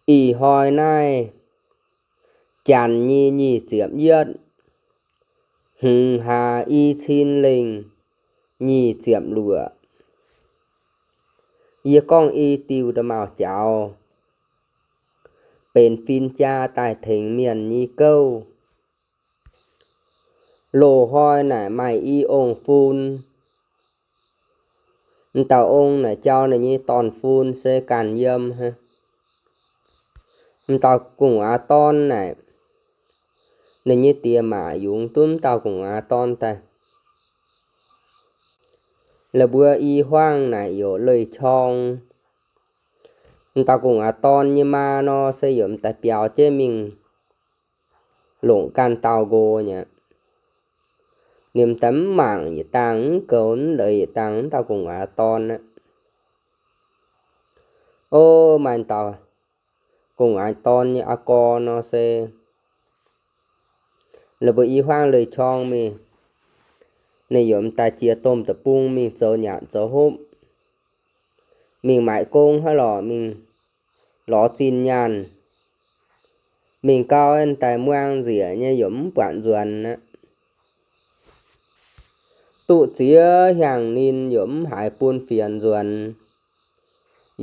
Ih hnoi naaiv, janx nyei nyic ziepc yietv, hmz hlaax i cin lengh nyic ziepc luoqc, yie gorngv i diuh nda'maauh jaux, benx fin-jaa daaih tengx mienh nyei gouv. Loz-hnoi naaic maaih i ong-fun. M'dauh ong naaic jauv ninh nyei dorn-fun se ganh yiem hnangv. M'dauh gu'nguaaz dorn naaic, ninh nyei diex maac yungz duqv m'dauh gu'nguaaz dorn daaih. La'maah mbuo i hmuangv naaic youc leih qorng. M'dauh gu'nguaaz dorn nyei maa nor se youc m'daaih biaux jienv mingh longc ganh dauh nqox nyei. Ninh m'daaih mv mangc yietc dangh, mv goux mv leiz yietc dangh m'dauh gu'nguaaz dorn aqv. O, maaih dauh gu'nguaaz dorn nyei aa gorx nor se, la'maah mbuo i hmuangv leih qorng mingh, ninh youc m'daaih jiex domh deic-bung mingh zoux nyanc zoux hopv, mingh maaic gong hnangv lorqc, mingh lorz zinh nyaanh, mingh gau daaih muangx nzieqc nyei, youc mv buatc nzuonx aqv. Duqv ziex hnyangx ninh youc mv haiz bun fienx nzuonx,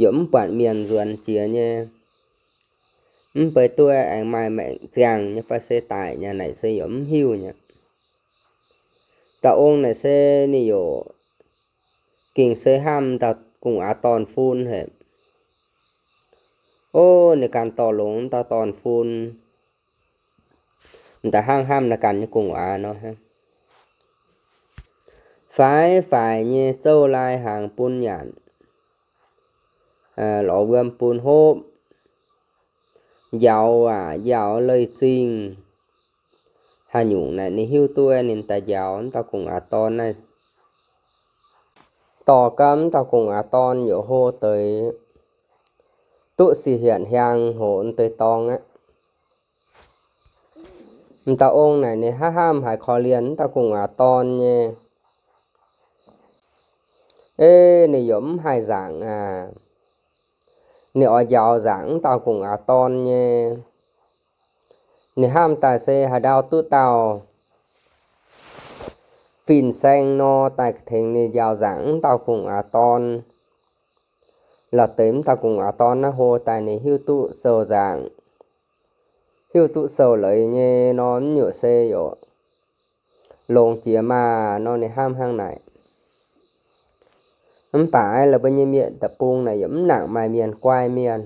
youc mv buatc mienh nzuonx jiex nyei. Mv baac duqv aengx maaih maengc ziangh nyei fai se daic nyei naaic se youc mv hiuv nyei. Dauh ong naaic se ninh youc gengh se hnamv dauh gu'nguaaz dorn-fun haic. O, ninh ganh dorh longx dauh dorn-fun, m'daaih hnangv hnamv naaiv ganh nyei gu'nguaaz nor hnangv. Faix-faix nyei zouv lai hnaangx bun nyanc, lorz wuom bun hopv, njaaux waac njaaux leih zingh. Haaix nyungc naaic ninh hiuv duqv ninh daaih njaaux m'dauh gu'nguaaz dorn naaiv. Dorh gau m'dauh gu'nguaaz dorn youc hlo deix, duqv sic hienc hiaangx hoc deix dorngx aqv. M'dauh ong naaic ninh hnamv hnamv haiz korv-lienh m'dauh gu'nguaaz dorn nyei. Ei, ninh youc mv haih nzaangc aac. Ninh oix njaaux nzaangc m'dauh gu'nguaaz dorn nyei. Ninh hnamv daaih se haaix ndau duqv dauh fin-saeng nor daaih tengx ninh njaaux nzaangc m'dauh gu'nguaaz dorn. Lorz deix m'dauh gu'nguaaz dorn naaiv hlo daaih ninh hiuv duqv sou nzaangc, hiuv duqv sou leiz nyei nor, m'nyuoqc se youc longx jiex maah nor ninh hnamv hnangv naaic. Mv baac la'maah mbuo nyei mienh deic-bung naaic yaac mv nangc maaih mienh guai mienh.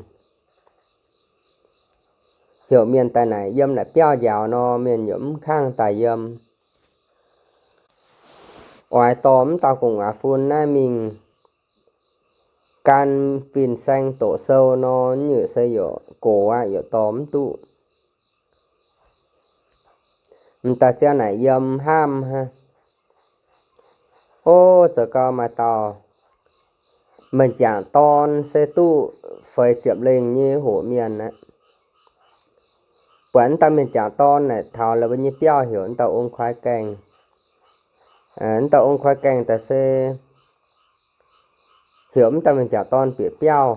Heuc mienh daaih naaic yiem naaic biauv njaaux nor, mienh yaac mv kangv daaih yiem. Oix dorh m'dauh gu'nguaaz fun naaiv mingh gan fin-saeng doqc sou nor, m'nyuoqc se youc gox aqv, youc dorh mv duqv. M'daaih ziangh naaic yiem hnamv hnangv. O, zoux gau maaih dauh m'jangc dorn se duqv feix ziepc lengh nyei hoqc mienh aqv. Buatc m'dauh m'jangc dorn naaic taux la'maah mbuo nyei biauv heuc m'dauh ong kuaix gaengh. M'dauh ong kuaix gaengh daaih se heuc m'dauh m'jangc dorn bieqc biauv.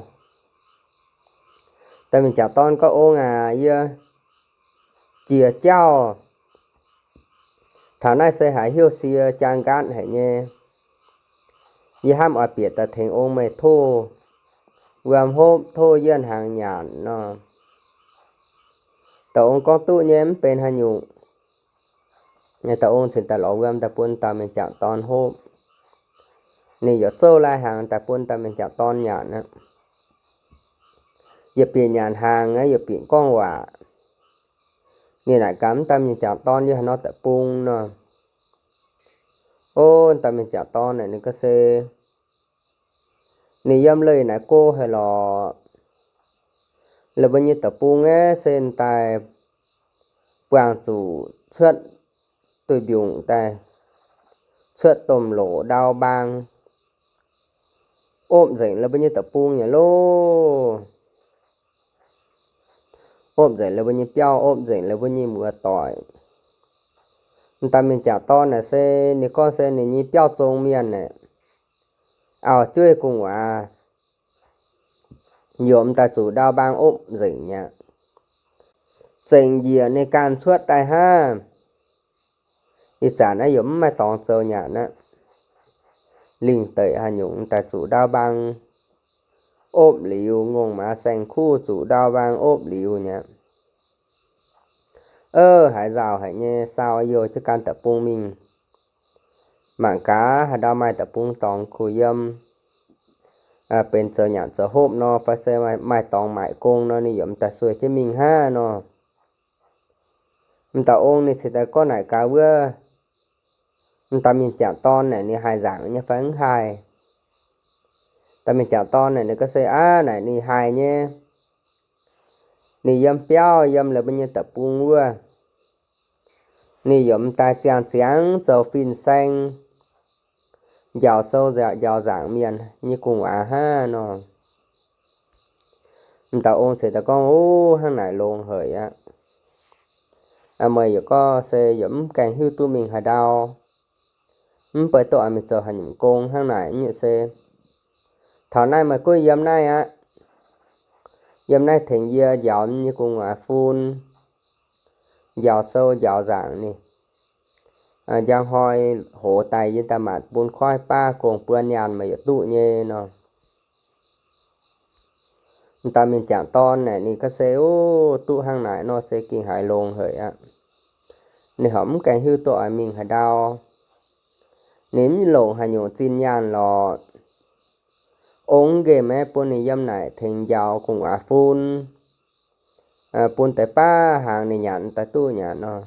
M'dauh m'jangc dorn gorngv, Ong aac, yie jiex jauv taux naaiv se haiz hnyouv sie jaa nqaatv haic nyei. Yie hnamv oix bieqc daaih tengx ong meih tov wuom hopv, tov yienh hnaangx nyanc nor. Dauh ong gorngv, Duqv nyei, mv benx haaix nyungc. Dauh ong cingx daaih lorz wuom daaih bun dauh m'jangc dorn hopv. Ninh yaac zouv lai hnaangx daaih bun dauh m'jangc dorn nyanc aqv. Yietc bieqc nyanc hnaangx aqv, yietc bieqc gorngv waac. Ninh naaic gaax m'dauh m'jangc dorn, Yie haaix nor deic-bung? Nor. O, dauh m'jangc dorn naaic ninh gorngv se ninh yiem leih naaic go haic lorqc. La'maah mbuo nyei deic-bung aeqv, se daaih buangh zuqc cuotv duih mbiungc daaih, cuotv domh loc ndau mbaang, opv nzengc la'maah mbuo nyei deic-bung nyei loh. Opv nzengc la'maah mbuo nyei biauv, opv nzengc la'maah mbuo nyei muoz-doic. M'daaih m'jangc dorn naaic se ninh gorngv se ninh nyei biauv zong mienh aeqv, auv-jueiv gu'nguaaz yaac m'daaih zuqc ndau mbaang opv nzengc aqv. Zengc njiec ninh ganh cuotv daaih hnangv. Ih zanc naaiv yaac mv maaih dorngx zoux nyanc aqv. Lingh deic haaix nyungc m'daaih zuqc ndau mbaang opv liuz, ngongh maaz saeng-kuv zuqc ndau mbaang opv liuz nyei aqv. Ov, haiz nzauh haic nyei, sau youh jienv ganh deic-bung mingh. Mangc gaax haaix ndau maaih deic-bung dorngx kuh yiem, benx zoux nyanc zoux hopv nor, fai se maaih dorngx maaic gong nor, ninh yaac m'daaih sueih jienv mingh hnangv nor. M'dauh ong ninh cingx daaih gorngv naaic gaax wuov, m'dauh mienh jangc dorn naaic ninh haih nzaangc nyei fai mv haih. Dauh mienh jangc dorn naaic ninh gorngv se aav, naaic ninh haih nyei. Ninh yiem biauv, yiem la'maah nyei deic-bung wuov, ninh yaac m'daaih ziangh ziangx zoux fin-saeng, njaaux sou njaaux nzaangc mienh nyei gu'nguaaz hnangv nor. M'dauh ong cingx daaih gorngv, Ov, hnangv naaic longx haic aqv. Meih yaac gorngv se yaac mv gaengh hiuv duqv mingh haaix ndau, mv baac duqv oix mingh zoux haaix nyungc gong hnangv naaic nyei se. Taux naaiv meih gunv yiem naaiv aqv. Yiem naaiv tengx yie njaaux nyei gu'nguaaz fun, njaaux sou njaaux nzaangc ninh. Njang hnoi hoz daaih yie daaih maanc bun koiv baav gong buon nyaanh meih yaac duqv nyei nor. M'dauh mienh jangc dorn naaic ninh gorngv se, Ov, duqv hnangv naaic nor se gengh haiz longx haic aqv. Ninh horpc mv gaengh hiuv duqv oix mingh haaix ndau. Ninh mv longc haaix nyungc zinh nyaanh lorqc. Ong nqemh aeqv, bun ninh yiem naaic tengx njaaux gu'nguaaz fun, bun deix baav hnaangx ninh nyanc daaih duqv nyanc nor.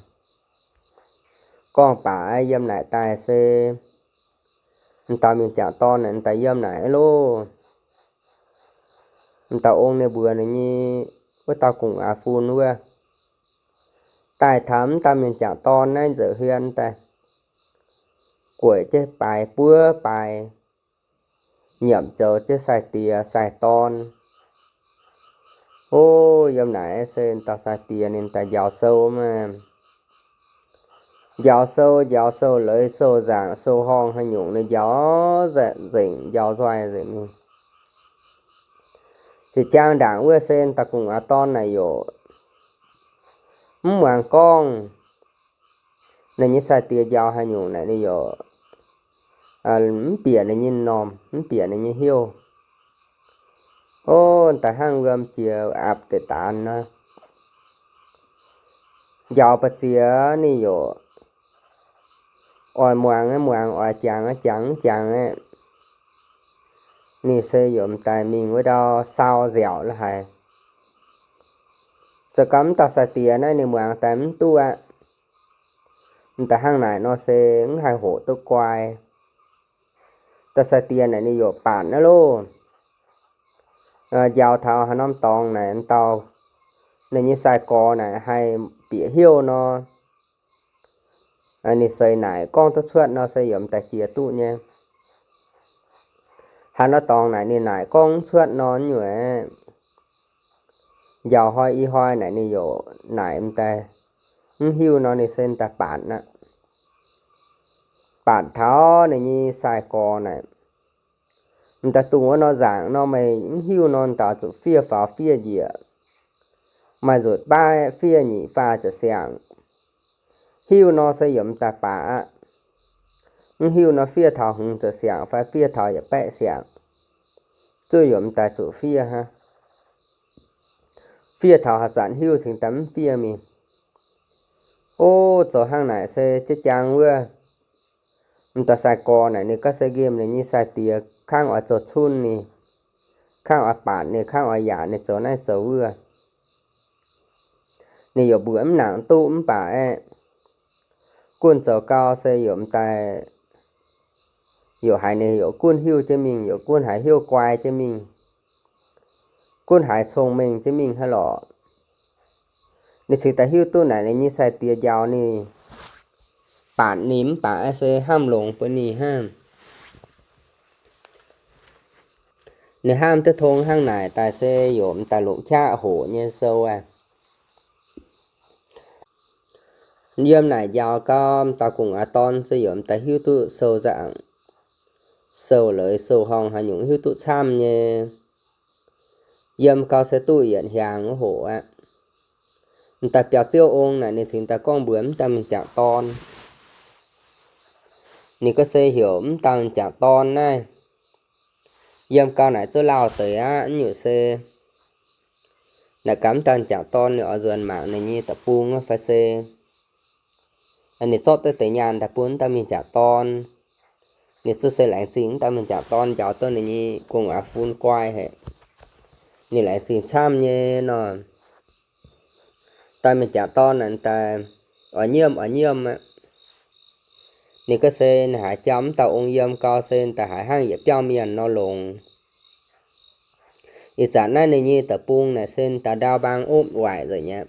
Gorngv baac yiem naaic daaih se m'dauh mienh jangc dorn naaic daaih yiem naaic loh. M'dauh ong ninh mbuox ninh nyei wuov dauh gu'nguaaz fun wuov, daaih taux m'dauh mienh jangc dorn naaiv nza'hmien daaih, gueic jienv baaix buov baaix, nyiemc zoux jienv sai-diex sai-dorn. Ov, yiem naaic se dauh sai-diex ninh daaih njaaux sou maah. Njaaux sou, njaaux sou-leiz, sou-nzaangc, sou-horngh haaix nyungc ninh njaaux nzengc, njaaux nzoih nzengc mingh. Jiex jaang ndaangc wuov se dauh gu'nguaaz dorn naaic yaac mv muangx gorngv. Ninh nyei sai-diex njaaux haaix nyungc naaic ninh yaac mv bieqc ninh nyei m'normh, mv bieqc ninh nyei hnyouv. Ov, daaih hnangv wuom jiex aapv deix daanz nor. Njaaux ba'ziex ninh yaac oix muangx muangx, oix jangx jangx jangx aeqv, ninh se yaac m'daaih mingh wuov ndau sau nziaauc la'haic. Zoux gau m'dauh sai-diex naaiv ninh muangx daaih mv duqv aqv. M'daaih hnangv naaic nor se mv haih hoqc duqv guai. Dauh sai-diex naaic ninh yaac baanc naaiv loh. Njaaux taux haaix norm dorngx naaic m'dauh ninh nyei sai-gorx naaic haih bieqc hnyouv nor, ninh seix naaic gorngv duqv cuotv nor se yaac m'daaih jiex duqv nyei. Haaix norm dorngx naaic ninh naaic gorngv mv cuotv nor nyungc aeqv, njaaux hnoi i hnoi naaic ninh yaac naaic m'daaih mv hiuv nor ninh se m'daaih baanc aqv. Baanc taux ninh nyei sai-gorx naaic, m'daaih dungx wuov norm nzaangc nor meih mv hiuv nor, m'daaih zuqc fiev faaux fiev njiec, maaih nzutc baav fiev nyic faah ziepc siangx. Hiuv nor se yaac m'daaih baac aqv. Mv hiuv nor fiev taux hmz ziepc siangx fai fiev taux yietc baeqv siangx, zuqc yaac m'daaih zuqc fiev hnangv. Fiev taux haaix zanc hiuv cingx daaih mv fiev mingh. Ov, zoux hnangv naaic se jiex jaang wuov, m'daaih sai-gorx naaic ninh gorngv se nqemh ninh nyei sai-diex kangv oix zoux cunv ninh, kangv oix baanc ninh, kangv oix yaac ninh zoux naaiv zoux wuov. Ninh yaac mbuoqc mv nangc duqv mv baac aeqv, gunv zoux gau se yaac m'daaih, yaac haiz ninh yaac gunv hiuv jienv mingh, yaac gunv haiz hnyouv guai jienv mingh, gunv haiz cong-mengh jienv mingh hnangv lorqc. Ninh cingx daaih hiuv duqv naaic ninh nyei sai-diex njaaux ninh, baanc ninh mv baac se hnamv longx bun ninh hnangv. Ninh hnamv duqv tong hnangv naaic daaih se yaac m'daaih longc qaqv hoqc nyei sou aqv. Yiem naaic njaaux gau, m'dauh gu'nguaaz dorn se yaac m'daaih hiuv duqv sou nzaangc, sou-leiz, sou-horngh haaix nyungc hiuv duqv camv nyei. Yiem gau se duqv yietc hnyangx wuov hoc aqv. M'daaih biauv-ziouv ong naaic ninh cingx daaih gorngv mbuox m'daaih mingh jangc dorn. Ninh gorngv se heuc m'daaih mingh jangc dorn naaiv. Yiem gau naaic zuov lauh deix aqv, nyungc se naaic gaax m'daaih mingh jangc dorn ninh oix nzuonx mangc ninh nyei deic-bung fai se ninh zorqv duqv deix nyaanh daaih bun m'daaih mingh jangc dorn. Ninh zuqc se laengz zingh m'daaih mingh jangc dorn njaaux duqv ninh nyei gu'nguaaz fun guai haic. Ninh laengz zingh camv nyei nor. Daaih mingh jangc dorn naaic daaih oix nyiemv oix nyiemv aqv. Ninh gorngv se ninh haiz jauv m'dauh ong yiem gau se daaih haiz hnangv yietc biauv mienh nor longx. Ih zanc naaiv ninh nyei deic-bung naaic se daaih ndau mbaang opv waaic nzengc aqv.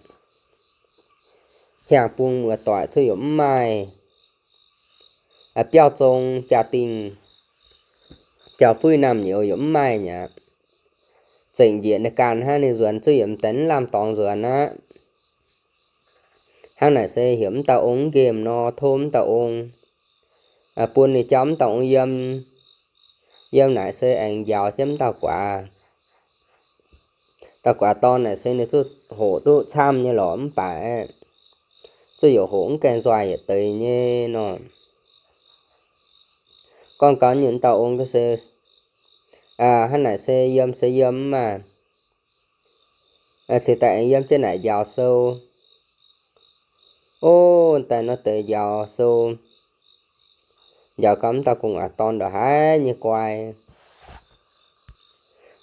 Hiaang-bung muoz-doic cuotv yaac mv maaih. Biauv zong jaa-dingh, jauv-fuiv naamh nyouz yaac mv maaih mi'aqv. Zengc njiec ninh ganh hnangv, ninh nzuonx zuqc yaac m'daaih mv lamh dorngx nzuonx aqv. Hnangv naaic se heuc m'dauh ong mv nqemh nor, tov m'dauh ong bun ninh jauv m'dauh ong yiem. Yiem naaic se aengx njaaux jienv m'dauh guaax. Dauh guaax dorn naaic se ninh zuqc hoqc duqv camv nyei lorqc mv baac zuqc yaac hoqc mv gaengh nzoih yietc deix nyei nor. Gorngv gau nyungc m'dauh ong se, hnangv naaic se yiem se yiem maah. Cingx daaih aengx yiem jienv naaic njaaux sou. Ov, daaih nor deix njaaux sou, njaaux gau m'dauh gu'nguaaz dorn ndongc haaix nyei guai.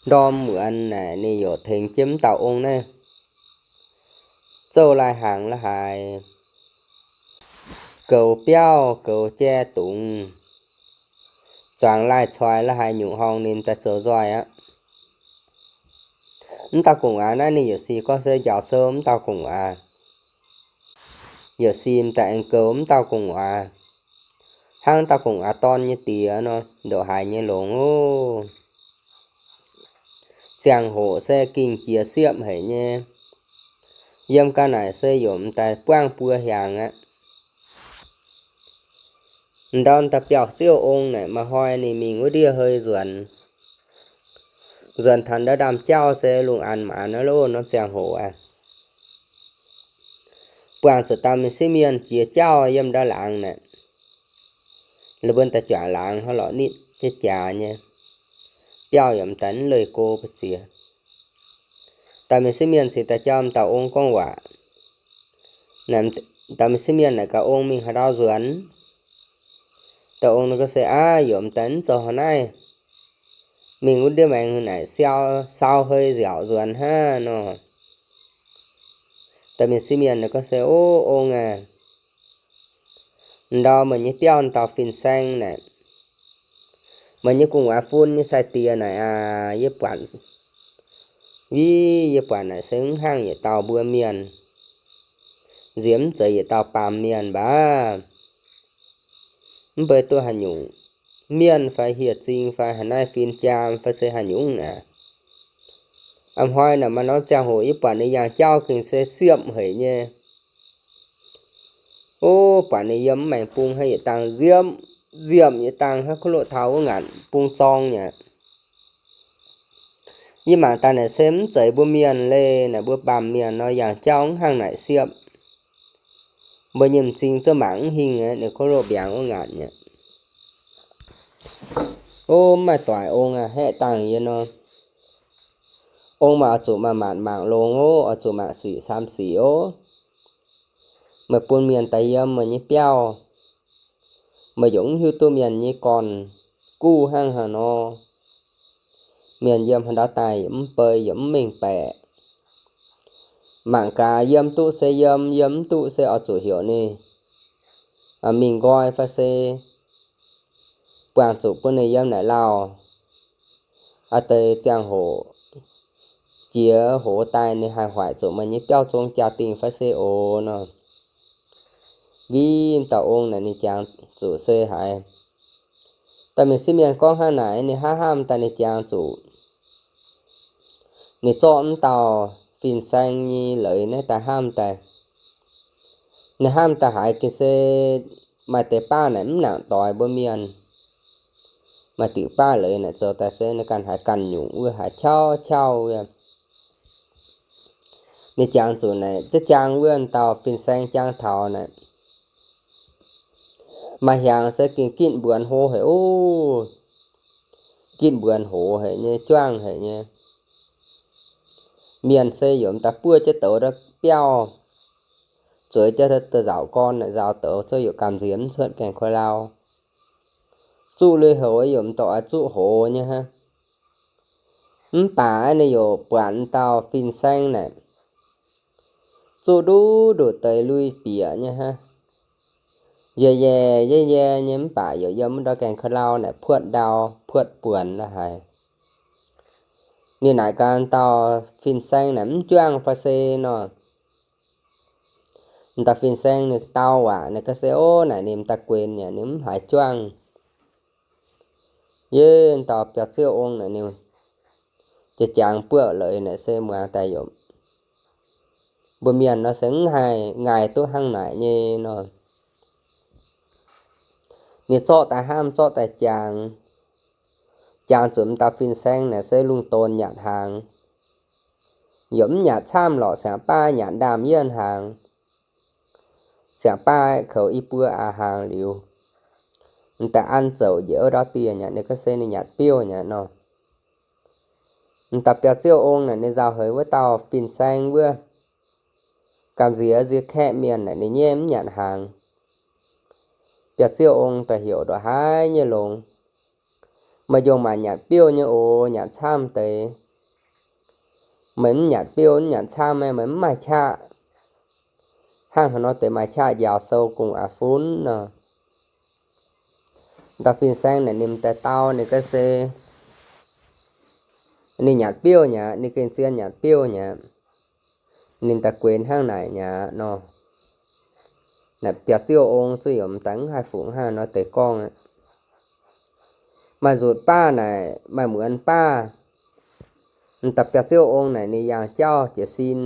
Ndorm muonz naaic ninh yaac tengx jienv m'dauh ong naaiv zouv lai-hnaangx la'haaix, goux biauv goux jai dungz, zuangx lai-coix la'haaix nyungc horngh ninh daaih zoux nzoih aqv. M'dauh gu'nguaaz naaiv ninh yaac sic gorngv se njaaux sou m'dauh gu'nguaaz, yaac sic m'daaih aengx goux m'dauh gu'nguaaz, hnangv dauh gu'nguaaz dorn nyei diex nor, ndongc haaix nyei longx ov. Ziangh hoc se gengh jiex siepv haic nyei. Yiem gau naaic se yaac m'daaih buangv buo hnyangx aqv. Ndau daaih biauv-ziouv ong naaic maaih hnoi ninh mingh wuov ndiev hei nzuonx. Nzuonx taux ndau ndaamv jauv se lungh aanx maanz aqv loh norm ziangh hoc aqv. Buangh zuqc dauh mienh sieqv mienh jiex jauv yiem ndau laangz naaic. La'buonc daaih juangc laangz hnangv lorqc nitv jienv jaax nyei. Biauv yaac m'daaih mv leih go mbu'ziex. Dauh mienh sieqv mienh cingx daaih jauv m'dauh ong gorngv waac. Dauh mienh sieqv mienh naaic gaax ong mingh haaix ndau nzuonx. Dauh ong naaic gorngv se, aav, yaac m'daaih mv zoux haaix naaiv. Mingh wuov ndiev maengx naaic siau, sau hei nziaauc nzuonx hnangv nor. Dauh mienh sieqv mienh naaic gorngv se, ov, ong aac, ndau meih nyei biauv dauh fin-saeng naaic, meih nyei gu'nguaaz fun nyei sai-diex naaic aac, yie buatc, yie buatc naaic se mv hnangv yietc dauh mbuo mienh, nziex mv zeiz yietc dauh baamh mienh mbac. Mv bei duqv haaix nyungc mienh fai hieh zing fai haaix naaiv fin-jaam fai se haaix nyungc naaic. A'hnoi naaic maaih norm ziangh hoc yie buatc ninh yangh jauv gengh se siepv haic nyei. Ov, buatc ninh yiem mv maengx bung hnangv yietc dangh nziemv, nziemv yietc dangh hnangv kuv loqv taux wuov ngaanc bung zorng nyei. Yie mangc daaih naaic se mv zeiz mbuo mienh leih, naaic mbuo baamh mienh nor yangh jauv mv hnangv naaic siepv. Mbuo nyei m'zing zuov mangc mv hingh aqv, ninh kuv loqv mbiaangx wuov ngaanc nyei. Ov, mv maaih doic ong aac, haeqv dangh yie nor. Ong maaih oix zuqc maaih maanc mangc longx ov, oix zuqc mangc sic saam sic ov. Meih bun mienh daaih yiem meih nyei biauv, meih yaac mv hiuv duqv mienh nyei gorn-guv hnangv haaix nor. Mienh yiem haaix ndau daaih yaac mv bei yaac mv mengh baeqc. Mangc gaax yiem duqv se yiem, yiem mv duqv se oix zuqc heuc ninh mingh nqoi fai se buangh zuqc bun ninh yiem naaic lauh. Aa deix ziangh hoc jiex hoz daaih ninh haih hoic zuqc meih nyei biauv zong jaa-dingh fai se oc nor. Mv dauh ong naaic ninh jangx zuqc se haiz daaih mingh sieqv mienh gorngv hnangv naaic, ninh hnamv hnamv daaih ninh jangx zuqc. Ninh zorqv mv dauh fin-saeng nyei leiz naaiv daaih hnamv daaih. Ninh hnamv daaih haiz gengh se maaih deix baav naaic mv nangc doix mbuo mienh. Maaih diuc baav leiz naaic zoux daaih se ninh ganh haiz ganh nyungc wuov, haiz qauv qauv wuov. Ninh jangx zuqc naaic, jaav jaang wuov dauh fin-saeng jangx taux naaic, maaih hiaangx se gengh gitv mbuonx hlo haic oc. Gitv mbuonx hlo haic nyei, juangv haic nyei. Mienh se yaac m'daaih buov jienv douz ndau biauv, zueiz jienv da'nzauc gorn naaic nzaaux douz, zuov yaac gamh nziex mv cuotv gaengh kuaaiv lauh. Zuqv lui-houx yaac m'dorqc oix zuqv hoz nyei hnangv. Mv baac ninh yaac buatc dauh fin-saeng naaic, zuqv nduqc nduqc deix lui bieqc nyei hnangv. Yie ye, yie ye nyei, mv baac yaac yiem wuov ndau gaengh kuaaiv lauh naaic puotv ndau, puotv buonc la'haic. Ninh naaic gaax dauh fin-saeng naaic mv juangv fai se nor. Dauh fin-saeng ninh dau waac, ninh ga'se ov naaic ninh m'daaih guenx yaac ninh mv haiz juangv. Yie dauh biauv-ziouv ong naaic ninh jangx buoqv leiz naaic se muangx daaih yaac, mbuo mienh nor se mv haih ngaih duqv hnangv naaic nyei nor. Ninh zorqv daaih hnamv, zorqv daaih jangx, jangx zuqc m'dauh fin-saeng naaic se lungh donx nyanc hnaangx. Yaac mv nyanc camv lorqc, siangx baav nyanc ndaamv-yienh hnaangx. Siangx baav koux i buo aa hnaangx liuz, m'daaih an zouc njiec wuov ndau dieh nyei, ninh ga'se ninh nyanc biouv nyei nor. M'dauh biauv-ziouv ong naaic ninh nzauh heix wuov dauh fin-saeng wuov, gamh nziex nzie kaeqv mienh naaic ninh nyei mv nyanc hnaangx. Biauv-ziouv ong daaih heuc ndongc haaix nyei longx, meih njongc maaic nyanc biouv nyei oc, nyanc camv deix. Meih mv nyanc biouv, mv nyanc camv, meih mv maaih qaqv. Hnangv haaix nor deix maaih qaqv njaaux sou gong aa fun nor. Dauh fin-saeng naaic ninh m'daaih dau ninh ga'se ninh nyanc biouv nyei, ninh gengh zien nyanc biouv nyei. Ninh daaih guenx hnangv naaic nyei nor. Naaic biauv-ziouv ong zuqc yaac m'daaih mv haih fungc hnangv haaix nor deix gorngv aqv. Maaih nzutc baav naaic maaih muonz baav. M'daaih biauv-ziouv ong naaic ninh yangh jauv jiez sin.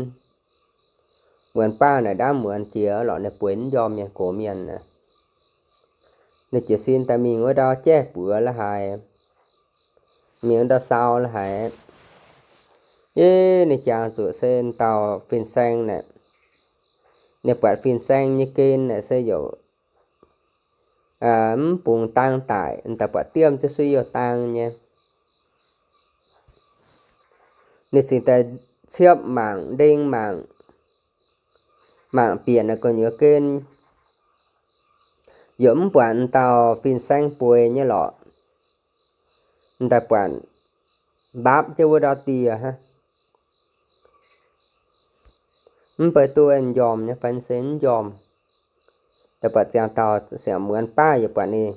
Muonz baav naaic ndaamv muonz jiex lorqc, ninh bueix mv njormh mienh gox mienh aqv. Ninh jiez sin daaih mingh wuov ndau jaiv buoz la'haic, mingh wuov ndau sau la'haic. Yie ninh jangx zuqc se dauh fin-saeng naaic, ninh buatc fin-saeng nyei gen naaic se yaac mv bungx dang daic, m'daaih buatc diemv jienv suiv youh dang nyei. Ninh cingx daaih ciepv mangc, ndeng mangc, mangc bieqc naaic gu'nyuoz gen, yaac mv buatc m'dauh fin-saeng bueix nyei lorqc. M'daaih buatc mbapv jienv wuov ndau dieh hnangv. Mv baac duqv njormh nyei fai se mv njormh. Daaih buatc ziangh dauh siangx muonz baav yaac buatc ninh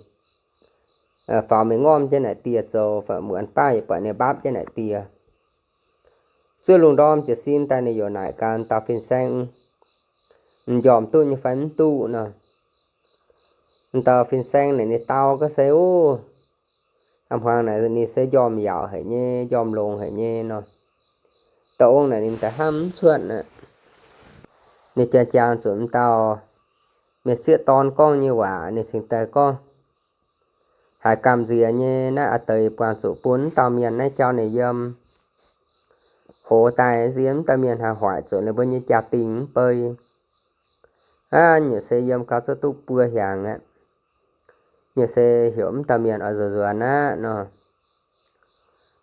faaux mingh ngormv jienv naaic dieh zoux, muonz baav yaac buatc ninh mbapv jienv naaic dieh. Zuov lungh ndorm jiez sin daaih ninh yaac naaic gaax dauh fin-saeng, m'njormh duqv nyei fai mv duqv nor. M'dauh fin-saeng naaic ninh dau ga'se ov, a'hmuangx naaic ninh se njormh yaauc haic nyei, njormh longx haic nyei nor. Dauh ong naaic ninh daaih hnamv mv cuotv aqv. Ninh jangx jangx zuqc m'dauh mienh sieqv dorn gorngv nyei waac, ninh cingx daaih gorngv, haiz gamh nziex nyei naaiv a'deix buangh zuqc bun m'dauh mienh naaiv jauv ninh yiem. Hoz daaih se yiem m'dauh mienh haih hoic zuqc ninh mbuo nyei jaa-dingh mv bei. Aav, nyutc se yiem gau zuqc duqv buo hiaangx aqv. Nyutc se heuc m'dauh mienh oix nzuonx nzuonx aqv nor.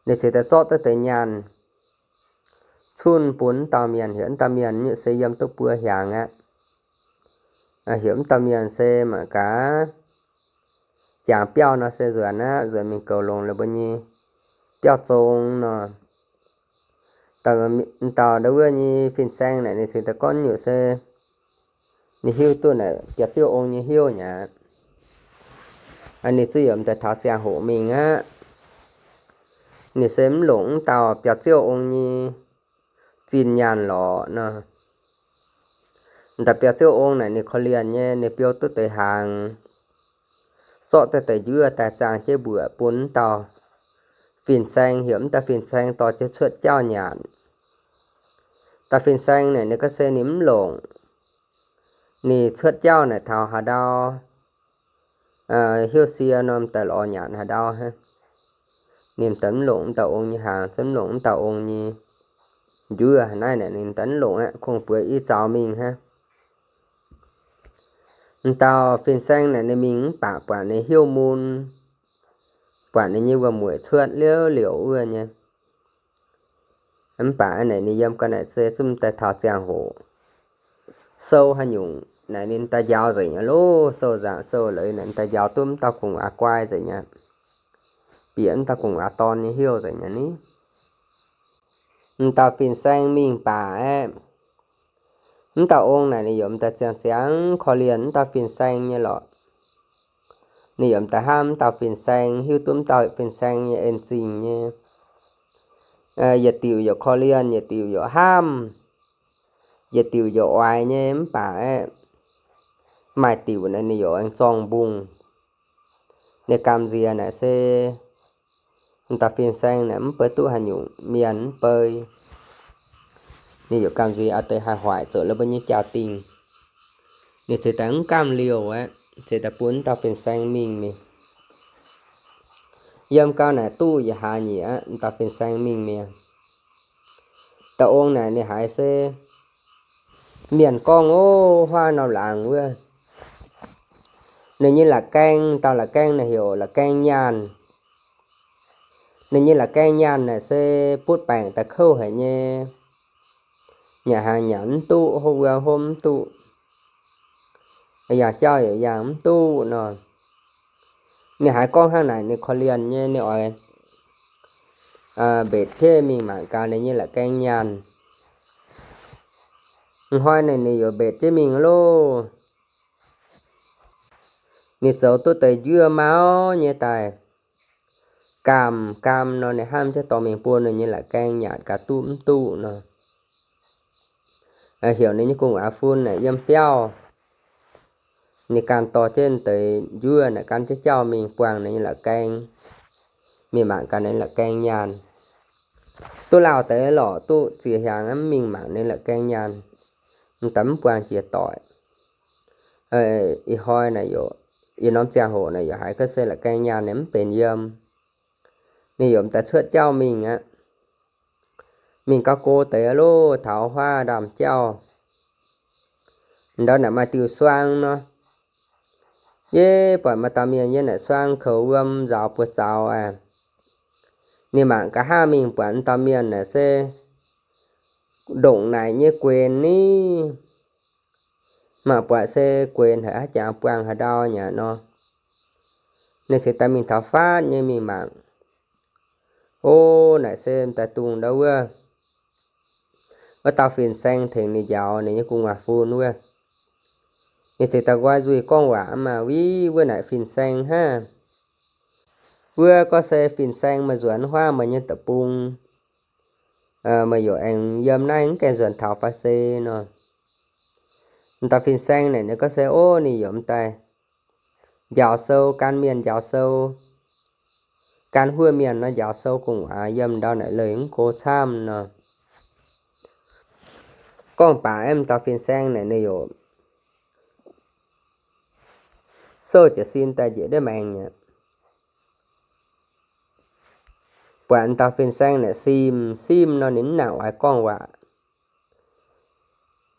Ninh cingx daaih zorqv duqv deix nyaanh cunh bun m'dauh mienh, heuc m'dauh mienh nyutc se yiem duqv buo hiaangx aqv. Heuc m'dauh mienh se mangc gaax, jangx biauv nor se nzuonx aqv, nzuonx mingh goux longx ninh mbuo nyei biauv zong nor. Dauh, dauh ndau wuov nyei fin-saeng naaic ninh cingx daaih gorngv nyutc se ninh hiuv duqv naaic biauv-ziouv ong nyei hnyouv nyei aqv. Ninh zuqc yiem daaih taux ziangh hoc mingh aqv. Ninh se mv longc m'dauh biauv-ziouv ong nyei zinh nyaanh lorqc nor. M'daaih biauv-ziouv ong naaic ninh korv-lienh nyei, ninh biou duqv deix hnaangx, zorqv duqv deix njuov daaih zaangh jienv mbuoqc bun m'dauh fin-saeng, heuc m'dauh fin-saeng dorh jienv cuotv jauv nyanc. Dauh fin-saeng naaic ninh gorngv se ninh mv longc. Ninh cuotv jauv naaic taux haaix ndau, hnyouv sie nor m'daaih lorz nyanc haaix ndau hnangv. Ninh m'daaih mv longc m'dauh ong nyei hnaangx, mv longc m'dauh ong nyei njuov naaiv naaic ninh daaih mv longc aqv, kungx bueix i zaux mingh hnangv. M'dauh fin-saeng naaic ninh mingh mv baac buatc ninh hiuv mun, buatc ninh nyei wuom-mueic cuotv liouv liouc wuov nyei. Mv baac naaic ninh yiem ga'naaiv se zungv daaih taux ziangh hoc sou haaix nyungc naaic ninh daaih njaaux nzengc nyei loh, sou nzaangc sou leiz naaic daaih njaaux duqv m'dauh gu'nguaaz guai nzengc nyei, bieqc m'dauh gu'nguaaz dorn nyei heuc nzengc nyei ni. M'dauh fin-saeng mingh baac aeqv, m'dauh ong naaic ninh yaac m'daaih ziangh ziangx korv-lienh m'dauh fin-saeng nyei lorqc. Ninh yaac m'daaih hnamv m'dauh fin-saeng, hiuv duqv m'dauh fin-saeng nyei en-zingh nyei. Yietc diuc yaac korv-lienh, yietc diuc yaac hnamv, yietc diuc yaac oix nyei mv baac aeqv, maaih diuc naaic ninh yaac aengx zorng-mbungh. Ninh gamh nziex naaic se m'dauh fin-saeng naaic mv bei duqv haaix nyungc mienh mv bei. Ninh yaac gamh nziex a'deix haih hoic zuqc la'buo nyei jaa-dingh. Ninh ceix daaih mv gamh liouh aqv, ceix daaih bun m'dauh fin-saeng mingh mi'aqv. Yiem gau naaic duqv yietc hlaax nyieqc aqv, m'dauh fin-saeng mingh mi'aqv. Dauh ong naaic ninh haiz se mienh gorngv, ov, huaav norm laangz wuov, ninh nyei la'gaeng, dauh la'gaeng naaic heuc la'gaeng nyaanh. Ninh nyei la'gaeng nyaanh naaic se butv baengc daaih kouv haic nyei. Nyanc hnaangx nyanc mv duqv, hopv wuom hopv mv duqv, yangh jauv yaac yangh mv duqv nor. Ninh haiz gorngv hnangv naaic ninh korv-lienh nyei, ninh oix mbetc jienv mingh mangc gaax ninh nyei la'gaeng nyaanh. Hnoi naaic ninh yaac mbetc jienv mingh loh. Ninh zoux duqv deix njuov mauv nyei daaih, gaam gaam nor ninh hnamv jienv dorh mingh bun ninh nyei la'gaeng nyaanh gaax duqv mv duqv nor. Heuc ninh nyei gu'nguaaz fun naaic yiem biauv. Ninh ganh dorh jienv deix njuov naaic gan jienv jauv mingh buangh ninh nyei la'gaeng, mingh mangc gaax ninh la'gaeng nyaanh. Duqv lauh deix lorqc, duqv ziex hnyangx mv mingh mangc ninh la'gaeng nyaanh, m'daaih mv buangh jiex doic. Ih hnoi naaic yaac, ih norm ziangh hoc naaic yaac haiz ga'sie la'gaeng nyaanh ninh mv benx yiem. Ninh yaac m'daaih cuotv jauv mingh aqv. Mingh gau go deix loh, taux huaav ndaamv-jauv ndau naaic maaih diuh suang nor. Yie buatc maaih dauh mienh yiem naaic suang koux wuom nzaaux buoz zaux aqv. Ninh mangc ga'haav mingh buatc m'dauh mienh naaic se ndongc naaic nyei guenx ni. Mangc buatc se guenx haic, haaix jangx buangh haaix ndau nyei nor. Ninh ceix daaih mingh taux faatv nyei mingh mangc. O, naaic se m'daaih dungx ndau wuov, wuov dauh fin-saeng tengx ninh njaaux ninh nyei gu'nguaaz fun wuov. Ninh ceix daaih nqoi nzuih gorngv waac maah, Wuov, wuov naaic fin-saeng hnangv. Wuov gorngv se fin-saeng meih nzuonx huaav meih nyei deic-bung, meih yaac aengx yiem naaiv mv gaengh nzuonx taux fai se nor. M'daaih fin-saeng naaic ninh gorngv se, o, ninh yaac m'daaih njaaux sou, gan mienh njaaux sou, gan huov mienh nor njaaux sou gu'nguaaz yiem ndau naaic leih mv go camv nor. Gorngv baac aeqv, m'daaih fin-saeng naaic ninh yaac souv jiez sin daaih njiec ndiev maengx aqv. Buatc m'daaih fin-saeng naaic sim sim nor ninh mv nangc oix gorngv waac.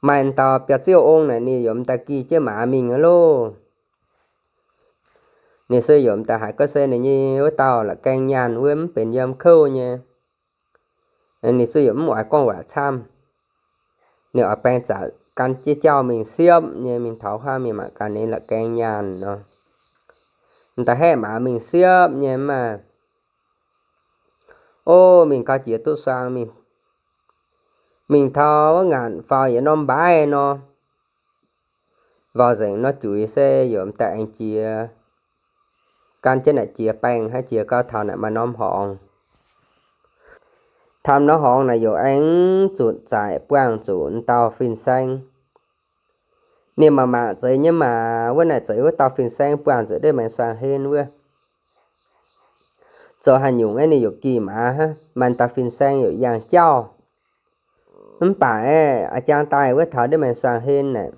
Maaih m'daaih biauv-ziouv ong naaic ninh yaac m'daaih gi jienv maaz mingh loh. Ninh se yaac m'daaih haiz gorngv se ninh nyei wuov dauh la'gaeng nyaanh wuov mv benx yiem kouv nyei. Ninh se yaac mv oix gorngv waac camv. Ninh oix baeng zaqc gan jienv jauv mingh siepv nyei, mingh taux huaav mingh mangc gaax ninh la'gaeng nyaanh nor. M'daaih haeqv maaz mingh siepv nyei maah. O, mingh gau jiex duqv suang mingh, mingh taux wuov ngaanc faaux yietc norm mbaaih nor, vaux nzengc nor juix se yaac m'daaih aengx jiex, gan jienv naaic jiex baengh hnangv, jiex gau taux naaic maaih norm horngz. Taux norm horngz naaic yaac aengx zutc zaic buangh zuqc m'dauh fin-saeng. Ninh mangc mangc zeiz nyei maah, wuov naaic zeiz wuov dauh fin-saeng buangh zuqc ndiev maengx suangx hen wuov. Zoux haaix nyungc aeqv, ninh yaac gih maaz hnangv, maaih dauh fin-saeng yaac yangh jauv. Mv baac aeqv, a'jang daaih wuov taux ndiev maengx suangx hen naaic,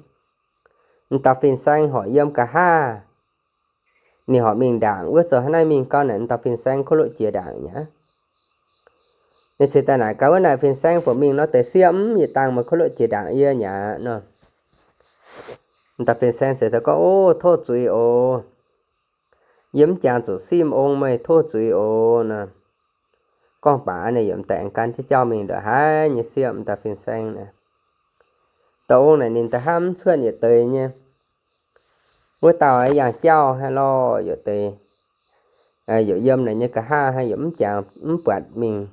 m'dauh fin-saeng horpc yiem nqa'haav. Ninh horpc mingh ndaangc wuov, zoux haaix naaiv mingh gau naaic, m'dauh fin-saeng kuv loqv jiex ndaangc nyei aqv. Ninh cingx daaih naaic gaax wuov naaic fin-saeng, Fungc mingh nor deix siepv, yietc dangh meih kuv loqv jiex ndaangc yie nyei aqv nor. Dauh fin-saeng cingx daaih gorngv, O, tov zuiz oc. Yie mv jangx zuqc simv ong, meih tov zuiz oc nor. Gorngv baac ninh yaac m'daaih aengx gan jienv jauv mingh ndongc haaix nyei siepv, dauh fin-saeng naaic. Dauh ong naaic ninh da'hnamv mv cuotv yietc deix nyei. Wuov dauh yangh jauv haic lorh, yaac deix, yaac yiem naaic nyei nqa'haav haic, yaac mv jangx mv buatc mingh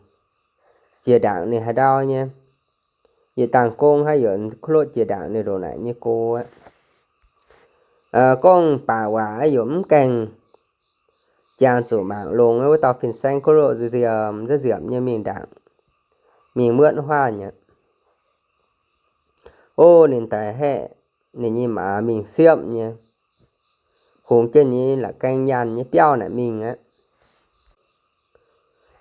jiex ndaangc ninh haaix ndau nyei. Yietc dangh gong haic, yaac kuv loqv jiex ndaangc ninh ndongc naaic nyei go aqv. Gorngv baac waac yaac mv gaengh jangx zuqc mangc longx. Wuov dauh fin-saeng kuv loqv nziemc nziemc nyei mingh ndaangc, mingh muotv huaav nyei. O, ninh daaih haeqv ninh nyei maaz mingh siepv nyei, hungx jienv ninh nyei la'gaeng nyaanh nyei biauv naaic mingh aqv.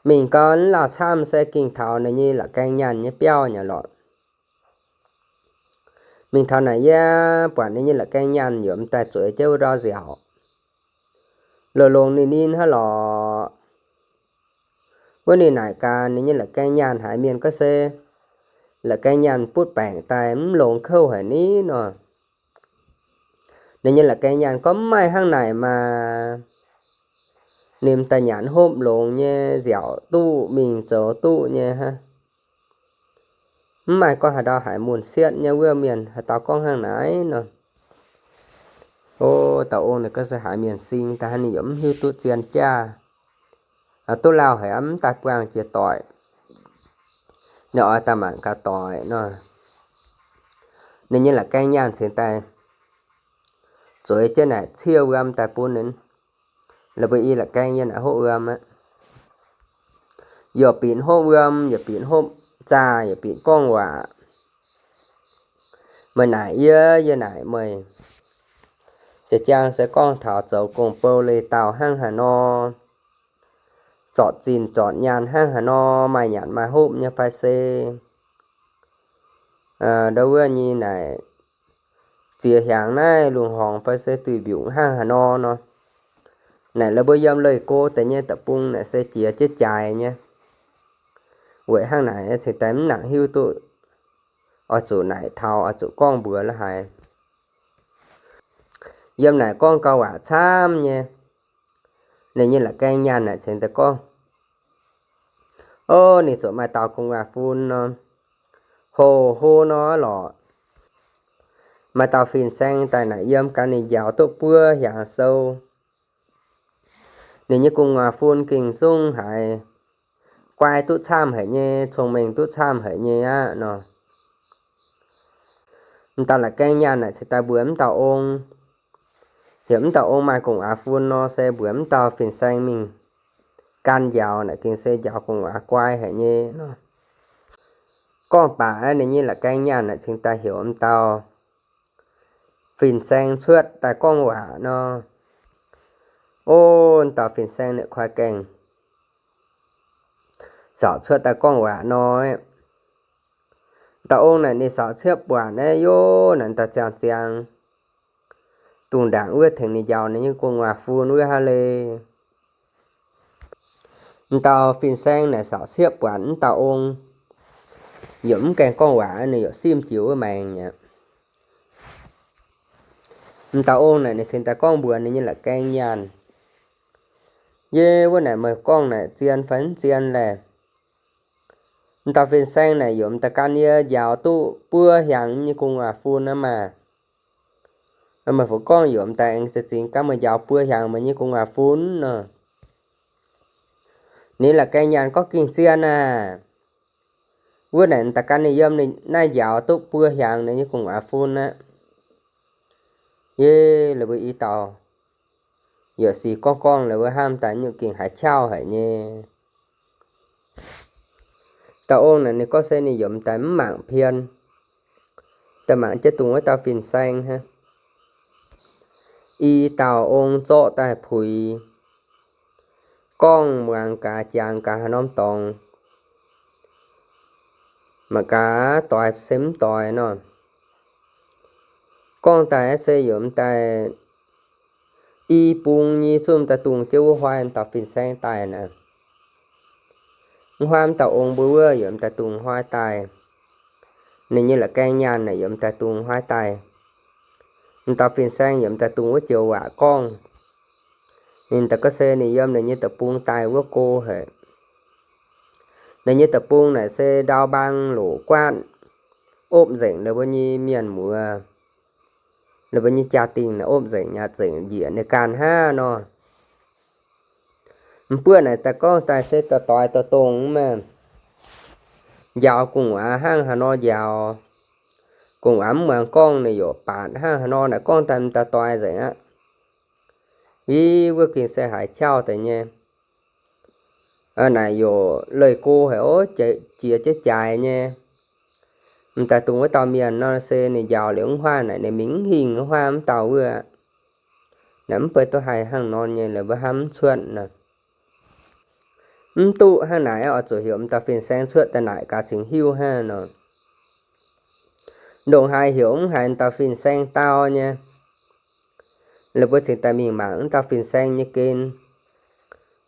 Mingh gau, lauh camv se ging taux ninh nyei la'gaeng nyaanh nyei biauv nyei lorqc. Mingh taux naaic yie buatc ninh nyei la'gaeng nyaanh yaac m'daaih zueiz jienv wuov ndorm nziaauc, longx-longx ninh ninh haic lorqc. Wuov ninh naaic gaax ninh nyei la'gaeng nyaanh haiz mienh gorngv se, La'gaeng nyaanh butv baengc daaih mv longx kouv haic ni nor. Ninh nyei la'gaeng nyaanh gorngv, Mv maaih hnangv naaic maah. Ninh m'daaih nyanc hopv longx nyei, nziaauc duqv, mingh zoux duqv nyei hnangv. Mv maaih gorngv haaix dauh haiz mun sietv nyei wuov mienh haaix dauh gorngv hnangv naaic nor. O, dauh ong naaic gorngv se haiz mienh sing daaih hnangv, ninh yaac mv hiuv duqv zien jaav. Duqv lauh haic aqv, mv daaih buangh jiex doic. Ninh oix daaih mangc gaax doic nor. Ninh nyei la'gaeng nyaanh cingx daaih zueiz jienv naaic ciev wuom daaih bun ninh. La'buo i la'gaeng yiem naaic hopv wuom aqv. Yaac bieqc hopv wuom, yaac bieqc hopv zaah, yaac bieqc gorngv waac. Meih naaic yie, yie naaic meih. Za'gengh se gorngv taux zoux gong-bou leiz-dauh hnangv haaix nor, zorc zinh zorc nyaanh hnangv haaix nor, maaih nyanc maaih hopv nyei fai se ndau wuov nyei naaic ziex hiaangx naaiv lungh horngc fai se duih mbiungc hnangv haaix nor nor. Naaic la'buo yiem leih go deix nyei deic-bung naaic se jiex jienv jaaix nyei. Weic hnangv naaic cingx daaih mv nangc hiuv duqv oix zuqc naaic taux, oix zuqc gorngv mbuox la'haiz. Yiem naaic gorngv gau waac camv nyei. Ninh nyei la'gaeng nyaanh naaic cingx daaih gorngv, O, ninh zuqc maaih dauh gu'nguaaz-fun nor, hoc hlo nor lorqc. Maaih dauh fin-saeng daaih naaic yiem gaax ninh njaaux duqv buo hiaangx sou. Ninh nyei gu'nguaaz-fun gengh zungv haiz guai duqv camv haic nyei, cong-mengh duqv camv haic nyei aqv nor. M'dauh la'gaeng nyaanh naaic cingx daaih mbuox m'dauh ong, heuc m'dauh ong maaih gu'nguaaz-fun nor, se mbuox m'dauh fin-saeng mingh gan njaaux naaic gengh se njaaux gu'nguaaz guai haic nyei nor. Gorngv baac ninh nyei la'gaeng nyaanh naaic cingx daaih heuc m'dauh fin-saeng cuotv daaih gorngv waac nor. O, m'dauh fin-saeng naaic kuaaiv gaengh caux cuotv daaih gorngv waac nor, m'dauh ong naaic ninh caux ciepv buatc naaiv, yov, naaic m'daaih ziangh ziangx dungh ndaangc wuov tengx ninh njaaux ninh nyei gu'nguaaz-fun wuov hnangv le. M'dauh fin-saeng naaic caux ciepv buatc m'dauh ong yaac mv gaengh gorngv waac, ninh yaac simv jiex wuov maengx aqv. M'dauh ong naaic ninh cingx daaih gorngv mbuox ninh nyei la'gaeng nyaanh, Yie wuov naaic meih gorngv naaic zien fai mv zien laeh? M'dauh fin-saeng naaic yaac m'daaih gan yie njaaux duqv buo hiaangx nyei gu'nguaaz-fun aqv maah. Meih fu gorngv yaac m'daaih aengx za'gengh gan meih njaaux buo hiaangx meih nyei gu'nguaaz-fun nor. Ninh la'gaeng nyaanh gorngv, Gengh zien aah! Wuov naaic m'daaih gan ninh yiem naaiv njaaux duqv buo hiaangx ninh nyei gu'nguaaz-fun aqv. Yie, la'buo i dauh yaac sic gorngv gorngv la'buo hnamv daaih nyungc gengh haiz qauv haic nyei. Dauh ong naaic ninh gorngv se ninh yaac m'daaih mv mangc pien, daaih mangc jienv dungh wuov dauh fin-saeng hnangv. I dauh ong zorqv daaih puix, gorngv muangx gaax, jangx gaax haaix norm dorngx, mangc gaax doix se mv doix nor. Gorngv daaih se yaac m'daaih i bung nyei zungv m'daaih dungh jienv wuov huaai dauh fin-saeng daaih naaic. M'huaav m'dauh ong mbuo wuov yaac m'daaih dungx m'huaav daaih. Ninh nyei la'gaeng nyaanh naaic yaac m'daaih dungx m'huaav daaih. M'dauh fin-saeng yaac m'daaih dungx wuov joux waac gorngv. Ninh daaih gorngv se ninh yiem ninh nyei deic-bung daaih wuov go haic. Ninh nyei deic-bung naaic se ndau mbaang loc guaatv, opv nzengc ninh mbuo nyei mienh muoz. Ninh mbuo nyei jaa-dingh naaic opv nzengc, nyaah zengc njiec ninh ganh hnangv nor. M'buoqv naaic daaih gorngv daaih se doix-doix dongh dongh maah. Njaaux gu'nguaaz hnangv haaix nor njaaux, gu'nguaaz mv muangx gorngv ninh yaac baatc hnangv haaix nor naaic gorngv daaih m'daaih doix nzengc aqv. Wv wuov gengh se haiz qauv deix nyei. Naaic yaac leih go haic ov, jiex jienv jaaix nyei. M'daaih dungx wuov dauh mienh nor se ninh njaaux liuz m'huaav naaic ninh mingh mv hingh m'huaav m'dauh wuov. Naaic mv bei duqv haih hnangv nor nyei, laaix mbuo hnamv mv cuotv nor. Mv duqv hnangv naaic oix zuqc heuc m'dauh fin-saeng cuotv daaih naaic gaax cingx hiuv hnangv nor. Ndongc haaix heuc mv haiz m'dauh fin-saeng dau nyei. Laaix mbuo cingx daaih mingh mangc m'dauh fin-saeng nyei gen.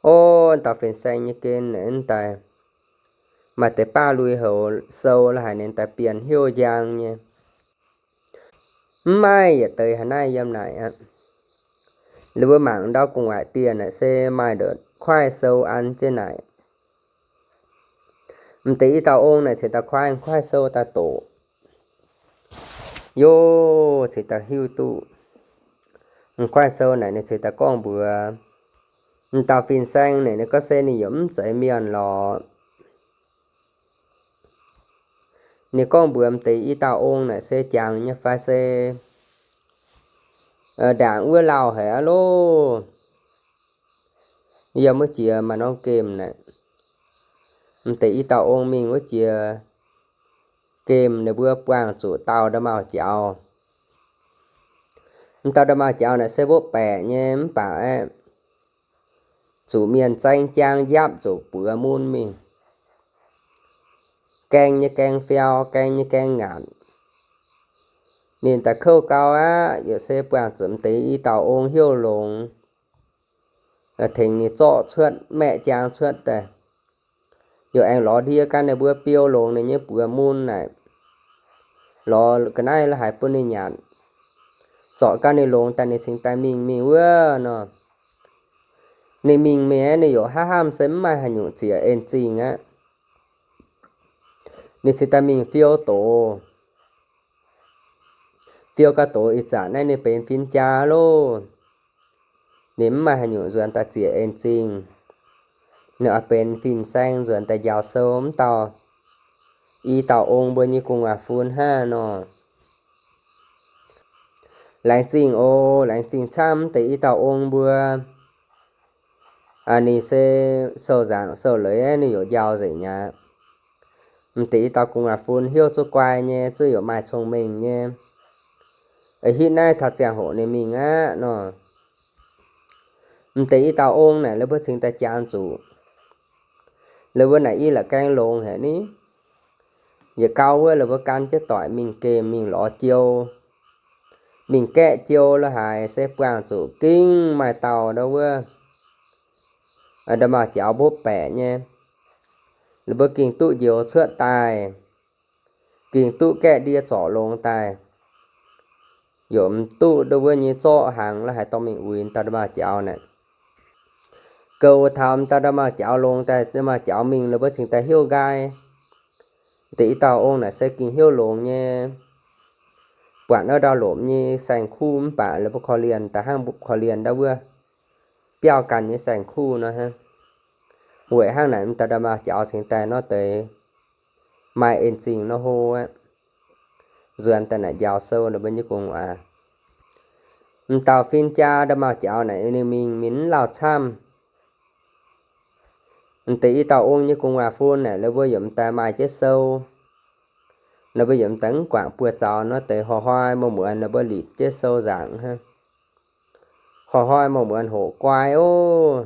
O, m'dauh fin-saeng nyei gen naaic daaih maaih deix baav lui-houx sou la'haic ninh daaih bienh hnyouv njang nyei. Mv maaih yietc deix haaix naaiv yiem naaic aqv. Laaix mbuo mangc ndau gu'nguaaic dieh naaic se maaih ndongc kuaaiv sou an jienv naaic. M'deix i dauh ong naaic ceix daaih kuaaiv, kuaaiv sou daaih doqc. Yov, ceix daaih hiuv duqv. M'kuaaiv sou naaic ninh ceix daaih gorngv mbuox m'dauh fin-saeng naaic, ninh gorngv se ninh yaac mv zeiz mienh lorqc. Ninh gorngv mbuox m'deix i dauh ong naaic se jangx nyei fai se ndaangc wuov lauh haic aqv loh. Yiem wuov jiex maaih norm gemh naaic, m'deix i dauh ong mingh wuov jiex gemh ninh mbuo buangh zuqc dauh nda'maauh jaux. M'dauh nda'maauh jaux naaic se mbopv baeqc nyei mv baac aeqv, zuqc mienh zaeng jaang njapv zuqc buoz mun mingh. Gaeng nyei gaeng fiau, gaeng nyei gaeng ngaatc. Ninh daaih kouv gau aqv, yaac se buangh zuqc m'deix i dauh ong hnyouv longx, tengx ninh zorqv cuotv, maeqv jaang cuotv daaih. Yaac aengx lorz ndie gan ninh mbuo biou longx ninh nyei buoz mun naaic, lorz ga'naaiv la'haic bun ninh nyanc, zorc gan ninh longx daaih ninh cingx daaih mingh. Mingh wuov nor, ninh mingh mi'aqv, ninh yaac hnamv hnamv se mv maaih haaix nyungc ziec en zingh aqv. Ninh cingx daaih mingh fiou doz. Fiou gau doz ih zanc naaiv ninh benx fin-jaa loh. Ninh mv maaih haaix nyungc nzuonx daaih ziec en zingh. Ninh oix benx fin-saeng nzuonx daaih njaaux sou m'dauh i dauh ong mbuo nyei gu'nguaaz-fun hnangv nor. Laengz zingh oc, laengz zingh camv m'deix i dauh ong mbuo. Ninh se sou nzaangc sou leiz ninh yaac njaaux nzengc aqv. M'deix i dauh gu'nguaaz-fun hnyouv zuqc guai nyei, zuqc yaac maaih cong-mengh nyei. Hitv naaiv taux ziangh hoc ninh mingh aqv nor. M'deix i dauh ong naaic la'buo cingx daaih jangx zuqc. La'buo naaic i la'gaeng longx haic ni. Yietc gau wuov la'buo gan jienv doic mingh gemh mingh lorz jiou, mingh gaeqv jiou la'haic se buangh zuqc gengh maaih dauh ndau wuov nda'maauh jaux mbopv baeqc nyei. La'buo gengh duqv njoux cuotv daaih, gengh duqv gaeqv ndie zorc longx daaih. Yaac m'duqv ndau wuov nyei zorqv hnaangx la'haic dorh mingh uix dauh nda'maauh jaux naaic. Goux taux dauh nda'maauh jaux longx daaih, nda'maauh jaux mingh la'buo cingx daaih hnyouv nqaai. Deix i dauh ong naaic se gengh hnyouv longx nyei. Buatc wuov ndau lomc nyei saeng-kuv mv baac la'buo korv-lienh daaih hnangv korv-lienh ndau wuov biauv ganh nyei saeng-kuv nor hnangv. Weic hnangv naaic m'dauh nda'maauh jaux cingx daaih nor deix maaih en zingh nor hlo aqv. Nzuonx daaih naaic njaaux sou ninh mbuo nyei gu'nguaaz. M'dauh fin-jaa nda'maauh jaux naaic ninh mingh mingh mv lauh camv. M'deix i dauh ong nyei gu'nguaaz-fun naaic ninh mbuo yaac m'daaih maaih jienv sou. Ninh mbuo yaac m'daaih mv guangc buoz zaux nor deix, hnoi-hnoi mienh muonz ninh mbuo lipc jienv sou nzaangc hnangv. Hnoi-hnoi mienh muonz hoqc guai ov.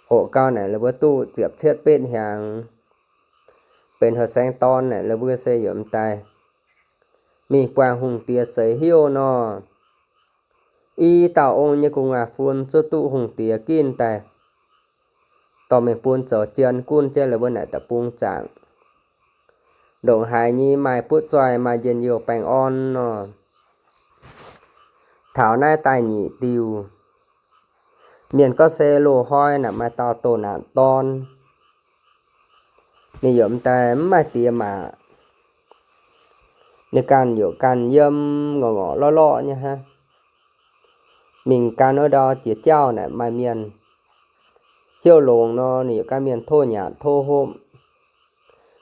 Hoqc gau naaic ninh mbuo duqv ziepc cietv betv hnyangx. Benx heuc saeng-dorn naaic ninh mbuo se yaac m'daaih mingh buangh hungh diex seix hnyouv nor. I dauh ong nyei gu'nguaaz-fun zuqc duqv hungh diex ginv daaih. dorh mingh bun zoux jien gunv jienv la'buo naaic deic-bung zaangc. Ndongc haaix nyei maaih butv zoih, maaih njien-youh baengh orn nor. Taux naaiv daaih nyic diuh, mienh gorngv se loz-hnoi naaic maaih dauh doh naanc dorn. Ninh yaac m'daaih mv maaih diex maac. Ninh ganh yaac ganh yiem ngorc ngorc lorqc lorqc nyei hnangv. Mingh gan wuov ndau jiex jauv naaic maaih mienh hiuv longx nor, ninh yaac gan mienh tov nyanc tov hopv.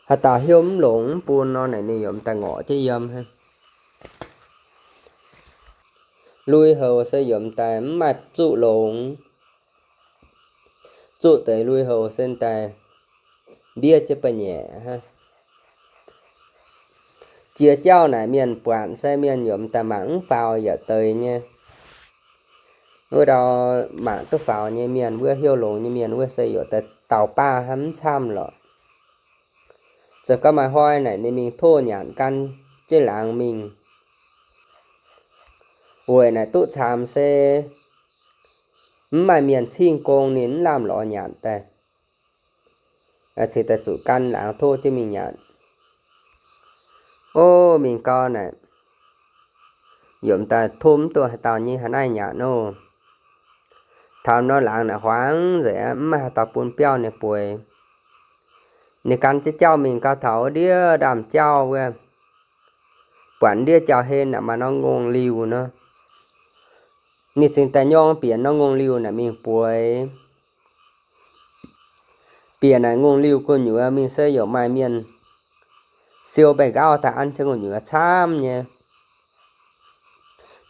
Haaix dauh hiuv mv longx mv bun nor naaic, ninh yaac m'daaih ngorc jienv yiem hnangv. Lui-houx se yaac m'daaih mv maaih zuqv longx. Zuqv deix lui-houx se m'daaih mbiev jienv ba'nyiec hnangv. Jiex jauv naaic mienh buatc se mienh yaac m'daaih mangc mv faaux yaac deix nyei. Wuov ndau mangc duqv faaux nyei mienh, wuov hiuv longx nyei mienh wuov se yaac daaih dauh baav hnangv, mv camv lorqc. Zoux gau maaih hnoi naaic ninh mingh tov nyanc gan jienv laangz mingh. Weic naaic duqv caamx se mv maaih mienh cing gong, ninh mv lamh lorz nyanc daaih. Cingx daaih zuqc gan laangz tov jienv mingh nyanc. Ov, mingh gau naaic, yaac m'daaih tov mv duqv haaix dauh nyei haaix naaiv nyanc nor. Taux nor laangz naaic huaangx nzengc aqv, mv maaih haaix dauh bun biauv ninh bueix. Ninh gan jienv jauv mingh gau, taux ndiev ndaamv-jauv wuov, buatc ndiev jauv-hlen naaic maaih norm ngongh liuh nor. Ninh cingx daaih nyorng bieqc norm ngongh liuh naaic mingh bueix. Bieqc naaic ngongh liuh gu'nyuoz mingh se yaac maaih mienh siou mba'nqaauv daaih an jienv gu'nyuoz camv nyei,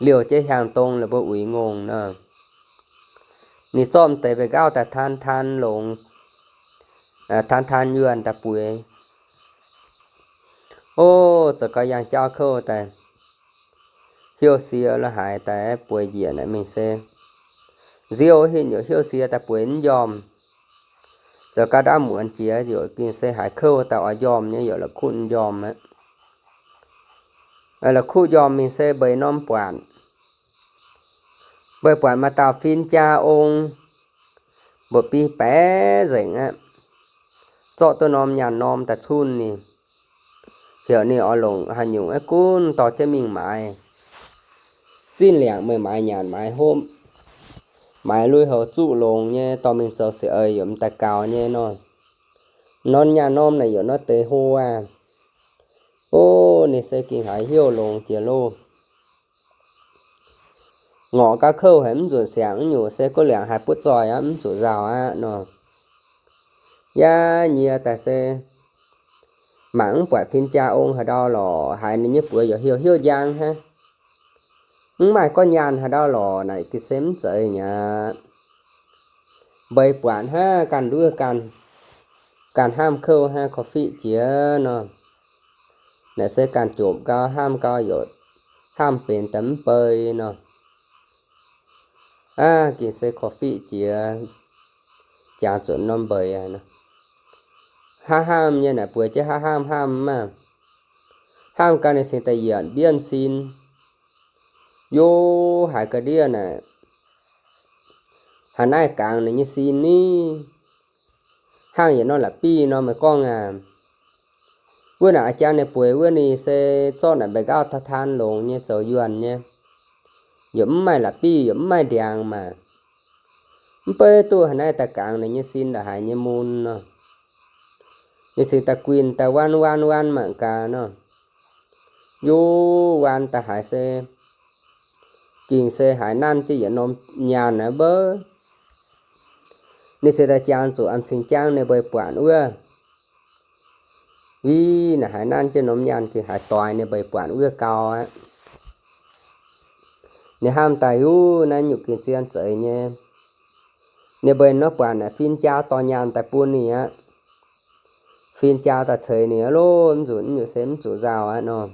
liouh jienv hiaangx dong la'buo uix ngongh nor. Ninh zorqv m'deix mba'nqaauv daaih taan taan longx, taan taan yuonh daaih bueix. Ov, zoux gau yangh jauv kouv daaih, hiuv sie la'haaix daaih bueix njiec naaic mingh se nziouv hitv nyuoqc hiuv sie daaih bueix mv njormh. Zoux gau ndaamv muonz jiex yaac gengh se haiz kouv daaih oix njormh nyei, yaac la'kuqv njormh aqv. La'kuqv njormh mingh se mbeix norm buatc. Mbeix buatc maaih dauh fin-jaa ong, mba'biei baeqc nzengc aqv, zorqv duqv norm nyaanh norm daaih cunh ninh, heuc ninh oix longc haaix nyungc aeqv, gunv dorh jienv mingh maaiz. Zinh liangc meih maaiz nyanc maaiz hopv, maaiz lui-houx zuqv longx nyei, dorh mingh zoux sic eix yaac m'daaih gaux nyei nor. Norm nyaanh norm naaic yaac nor deix hlo aqv. Ov, ninh se gengh haiz hnyouv longx jiex loh. Ngorc gau kouv haic, mv nzunc siangx nyungc se gouv liangc haiz butv zoih aqv, mv zuqc nzauh aqv nor. Yaac nyiex daaih se mangc mv buatc fin-jaa ong haaix ndau lorqc, haiz ninh nyei buoz yaac hiuv hiuv njang hnangv. Mv maaih gorqv nyaanh haaix ndau lorqc naaic, gengh se mv zeiz nyei aqv. Mbeix buatc hnangv ganh nduov ganh, ganh hnamv kouv hnangv korv-fiqv jiex nor. Naaic se ganh jomc gau, hnamv gau yaac hnamv benx daaih mv bei nor. Aav, gengh se korv-fiqv jiex, jangx zuqc norm mbeix aqv. Hnamv hnamv nyei naaic, bueix jienv hnamv hnamv hnamv maah. Hnamv gau ninh cingx daaih yietc mbienv sin. Yo, haiz ga'ndiev naaic, haaix naaiv gangx ninh nyei sin ni? Hnangv yietc norm la'bieiv nor meih gorngv aac. Wuov naaic a'jang ninh bueix wuov ninh se zorqv naaic mbeix nqaauv taan taan longx nyei zoux yuonh nyei, yaac mv maaih la'bieiv yaac mv maaih ndiangx maah. Mv beiv duqv haaix naaiv daaih gangx ninh nyei sin ndongc haaix nyei mun nor. Ninh cingx daaih guinh daaih waan waan waan mangc gaax nor. Yo, waan daaih haiz se gengh se haiz nanv jienv yietc norm nyaanh aqv mbouv. Ninh cingx daaih jangx zuqc, a'cingx jangx ninh mbeix buatc wuov, vii naaic haiz nanv jienv norm nyaanh gengh haiz doix ninh mbeix buatc wuov gau aqv. Ninh hnamv daaih, huv, naaiv nyungc gengh zien zeiz nyei. Ninh mbeix nor buatc naaic fin-jaa dorh nyaanh daaih bun ninh aqv. Fin-jaa daaih ceix ninh aqv loh, mv zuqc, mv nyungc se mv zuqc nzauh aqv nor.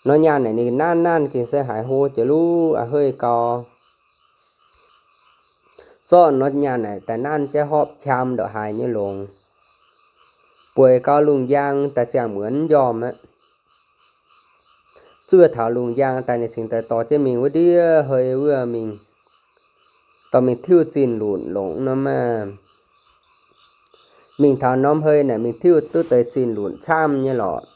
Norm nyaanh naaic ninh nanv nanv gengh se haiz hlo jiex luv a'heiv gau. Zorqv norm nyaanh naaic daaih nanv jienv hopv qam ndongc haaix nyei longx. Bueix gau lungh njang daaih ziangh muonz njormh aqv. Zuov taux lungh njang daaih ninh cingx daaih dorh jienv mingh wuov ndiev hei wuov mingh, dorh mingh tiuv zinh lunc longc nor maah. mingh taux norm hei naaic mingh tiuv duqv deix zinh lunc camv nyei lorqc.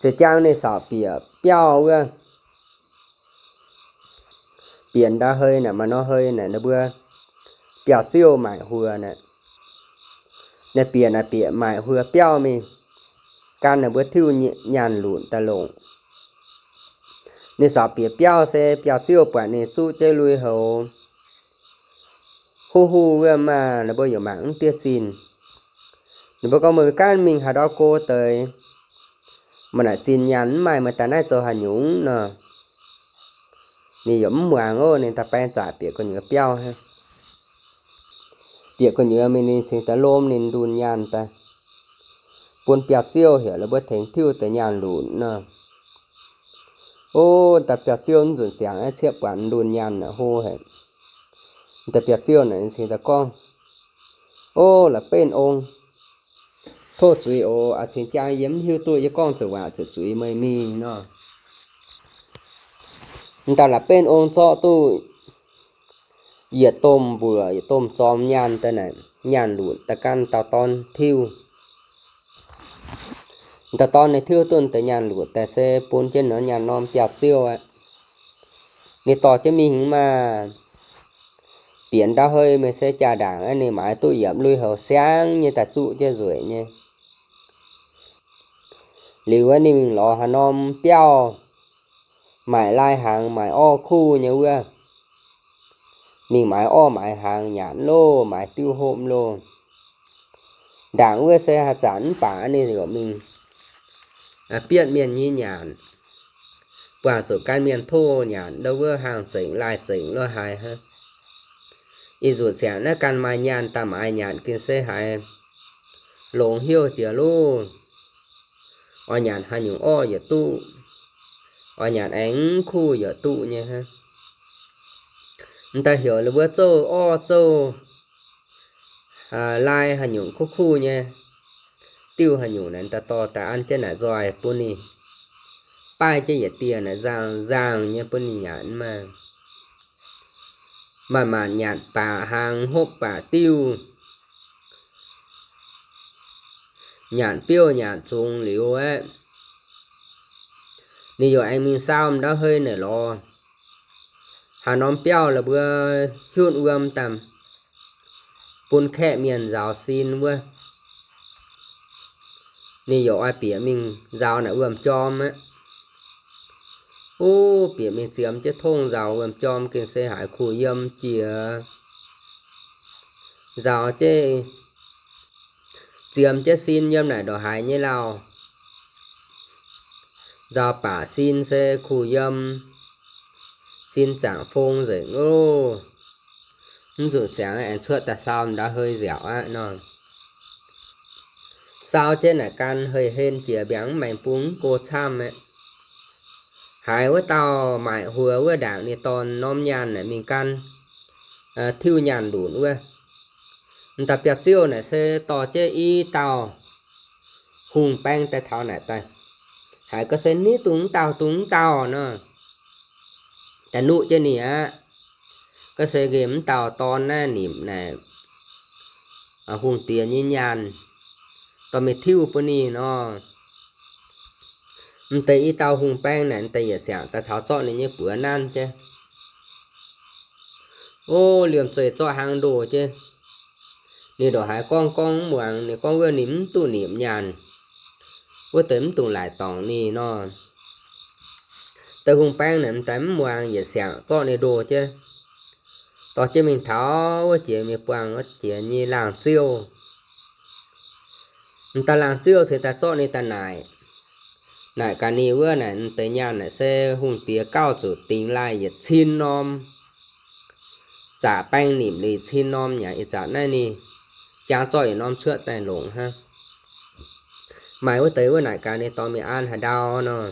Ziouc jangx ninh sorc bieqc biauv wuov, bieqc ndau hei naaic, maaih norm hei naaic ninh mbuo biauv-ziouv maaic huox naaic. Naaiv bieqc naaic bieqc maaic huox biauv mingh gan ninh mbuo tiuv nyaanh lunc daaih longc. Ninh sorc bieqc biauv se biauv-ziouv buatc ninh zuqv jienv lui-houx huv huv wuov maah, ninh mbuo yaac mangc mv diev zinh. Ninh mbuo gorngv, Meih ganh mingh haaix ndau go deix? Meih naaic zinh nyaanh mv maaih, meih daaih naaiv zoux haaix nyungc nor? Ninh yaac mv muangx ov. Ninh daaih baeng zaqc bieqc gu'nyuoz biauv hnangv. Bieqc gu'nyuoz mingh ninh cingx daaih lom ninh ndunh nyaanh daaih bun biauv-ziouv heuc ninh mbuo tengx tiuv deix nyaanh lunc nor. Ov, daaih biauv-ziouv mv nzunc siangx aeqv, cieqv buatc ndunh nyaanh naaic hlo haic. Daaih biauv-ziouv naaic ninh cingx daaih gorngv, Ov, la'benv ong, tov zuiz oc. Aa, cingx jaang yie mv hiuv duqv, yie gorngv zuqc waac zuqc zuiz meih mingh nor. Daaih la'benv ong zorqv duqv yietc domh mbuoqc yietc domh zorm nyaanh daaih naaic, nyaanh lunc daaih gan dauh dorn tiuv. Dauh dorn ninh tiuv duqv deix nyaanh lunc daaih se bun jienv norm nyaanh norm biauv-ziouv aqv. Ninh dorh jienv mingh maah, bieqc ndau hei mingh se jaa-ndaangc aqv, ninh maaiz duqv yietc lui-houx siangv nyei daaih zuqv jienv nzueic nyei. Liuz wuov ninh mingh lorz haaix norm biauv maaic lai hnaangx maaic orv kuv nyei wuov, mingh maaiz orv maaiz hnaangx nyanc loh, maaiz diuv hopv loh. Ndaangc wuov se haaix zanc mv baac ninh yaac mingh bietv mienh nyei nyanc, buangh zuqc gan mienh tov nyanc lo wuov, hnaangx zengc laaih zengc lo haaix hnangv. Ih nzunc siangx naaiv gan maaih nyaanh daaih maaiz nyanc gengh se haiz longx hnyouv jiex loh. Oix nyanc haaix nyungc orv yaac duqv, oix nyanc aengx kuv yaac duqv nyei hnangv. M'daaih heuc ninh mbuo zouv orv zouv lai haaix nyungc kuv kuv nyei, diuv haaix nyungc naaic, daaih dorh daaih an jienv naaic nzoih bun ninh, baaih jienv yietc dieh naaic nzangh nzangh nyei bun ninh nyanc maah. Manc-manc nyanc baac hnaangx hopv baac diuv, nyanc biouv nyanc zungx liuz aeqv, ninh yaac aengx mingh saau ndau hei naaic lorz haaix norm biauv la'buo hiuv wuom daaih bun kaeqv mienh nzaaux sin wuov. Ninh yaac oix bieqc mingh nzaaux naaic wuom-jorm aqv. Ov, bieqc mingh ziemx jienv tongv nzaaux wuom-jorm gengh se haiz kuh yiem jiex. Nzaaux jienv, ziemx jienv sin yiem naaic ndongc haaix nyei lauh. Nzaaux baac sin se kuh yiem, sin zaangc fong nzengc ov. Mv nzunc siangx aengx cuotv daaih saau ndau hei nziaauc aqv nor. Saau jienv naaic gan hei-hen jiex mbiaangx mv maengx bung mv go camv aqv. Haiz wuov dauh maaic huox wuov ndaangc ninh dorh norm nyaanh naaic mingh gan tiuv nyaanh lunc wuov. M'daaih biauv-ziouv naaic se dorh jienv i dauh hungh baeng daaih taux naaic daaih. Haiz ga'sie nitv dungx mv dauh dungx mv dauh nor, daaih nuqv jienv ninh aqv. Ga'sie nqemh mv dauh dorn naaiv nimc naaic hungh diex nyei nyaanh dorh mingh tiuv bun ninh nor. M'deix i dauh hungh baeng naaic m'deix yietc siangx daaih taux zorqv ninh nyei buoz nanv jienv. Ov, liemh zeih zorqv hnangv ndoh jienv. Ninh ndongc haaix gorngv gorngv mv muangx, ninh gorngv wuov ninh mv duqv nimc nyaanh, wuov deix mv dungx laaic dorngc ninh nor. Deix hungh baeng naaic m'daaih mv muangx, yietc siangx zorqv ninh ndoh jienv, dorh jienv mingh taux wuov jiex mingh buangh wuov jiex nyei laangh ziouv. M'daaih laangh ziouv cingx daaih zorqv ninh daaih naaic. Naaic gaax ninh wuov naaic, m'deix nyaanh naaic se hungh diex gauh zuqc dingx laaih yietc cin norm, zaqc baeng nimc liuz cin norm nyei. Ih zanc naaiv ninh jangx zorqv yietc norm cuotv daaih longc hnangv. Maaih wuov deix wuov naaic gaax ninh dorh mingh an haaix ndau nor,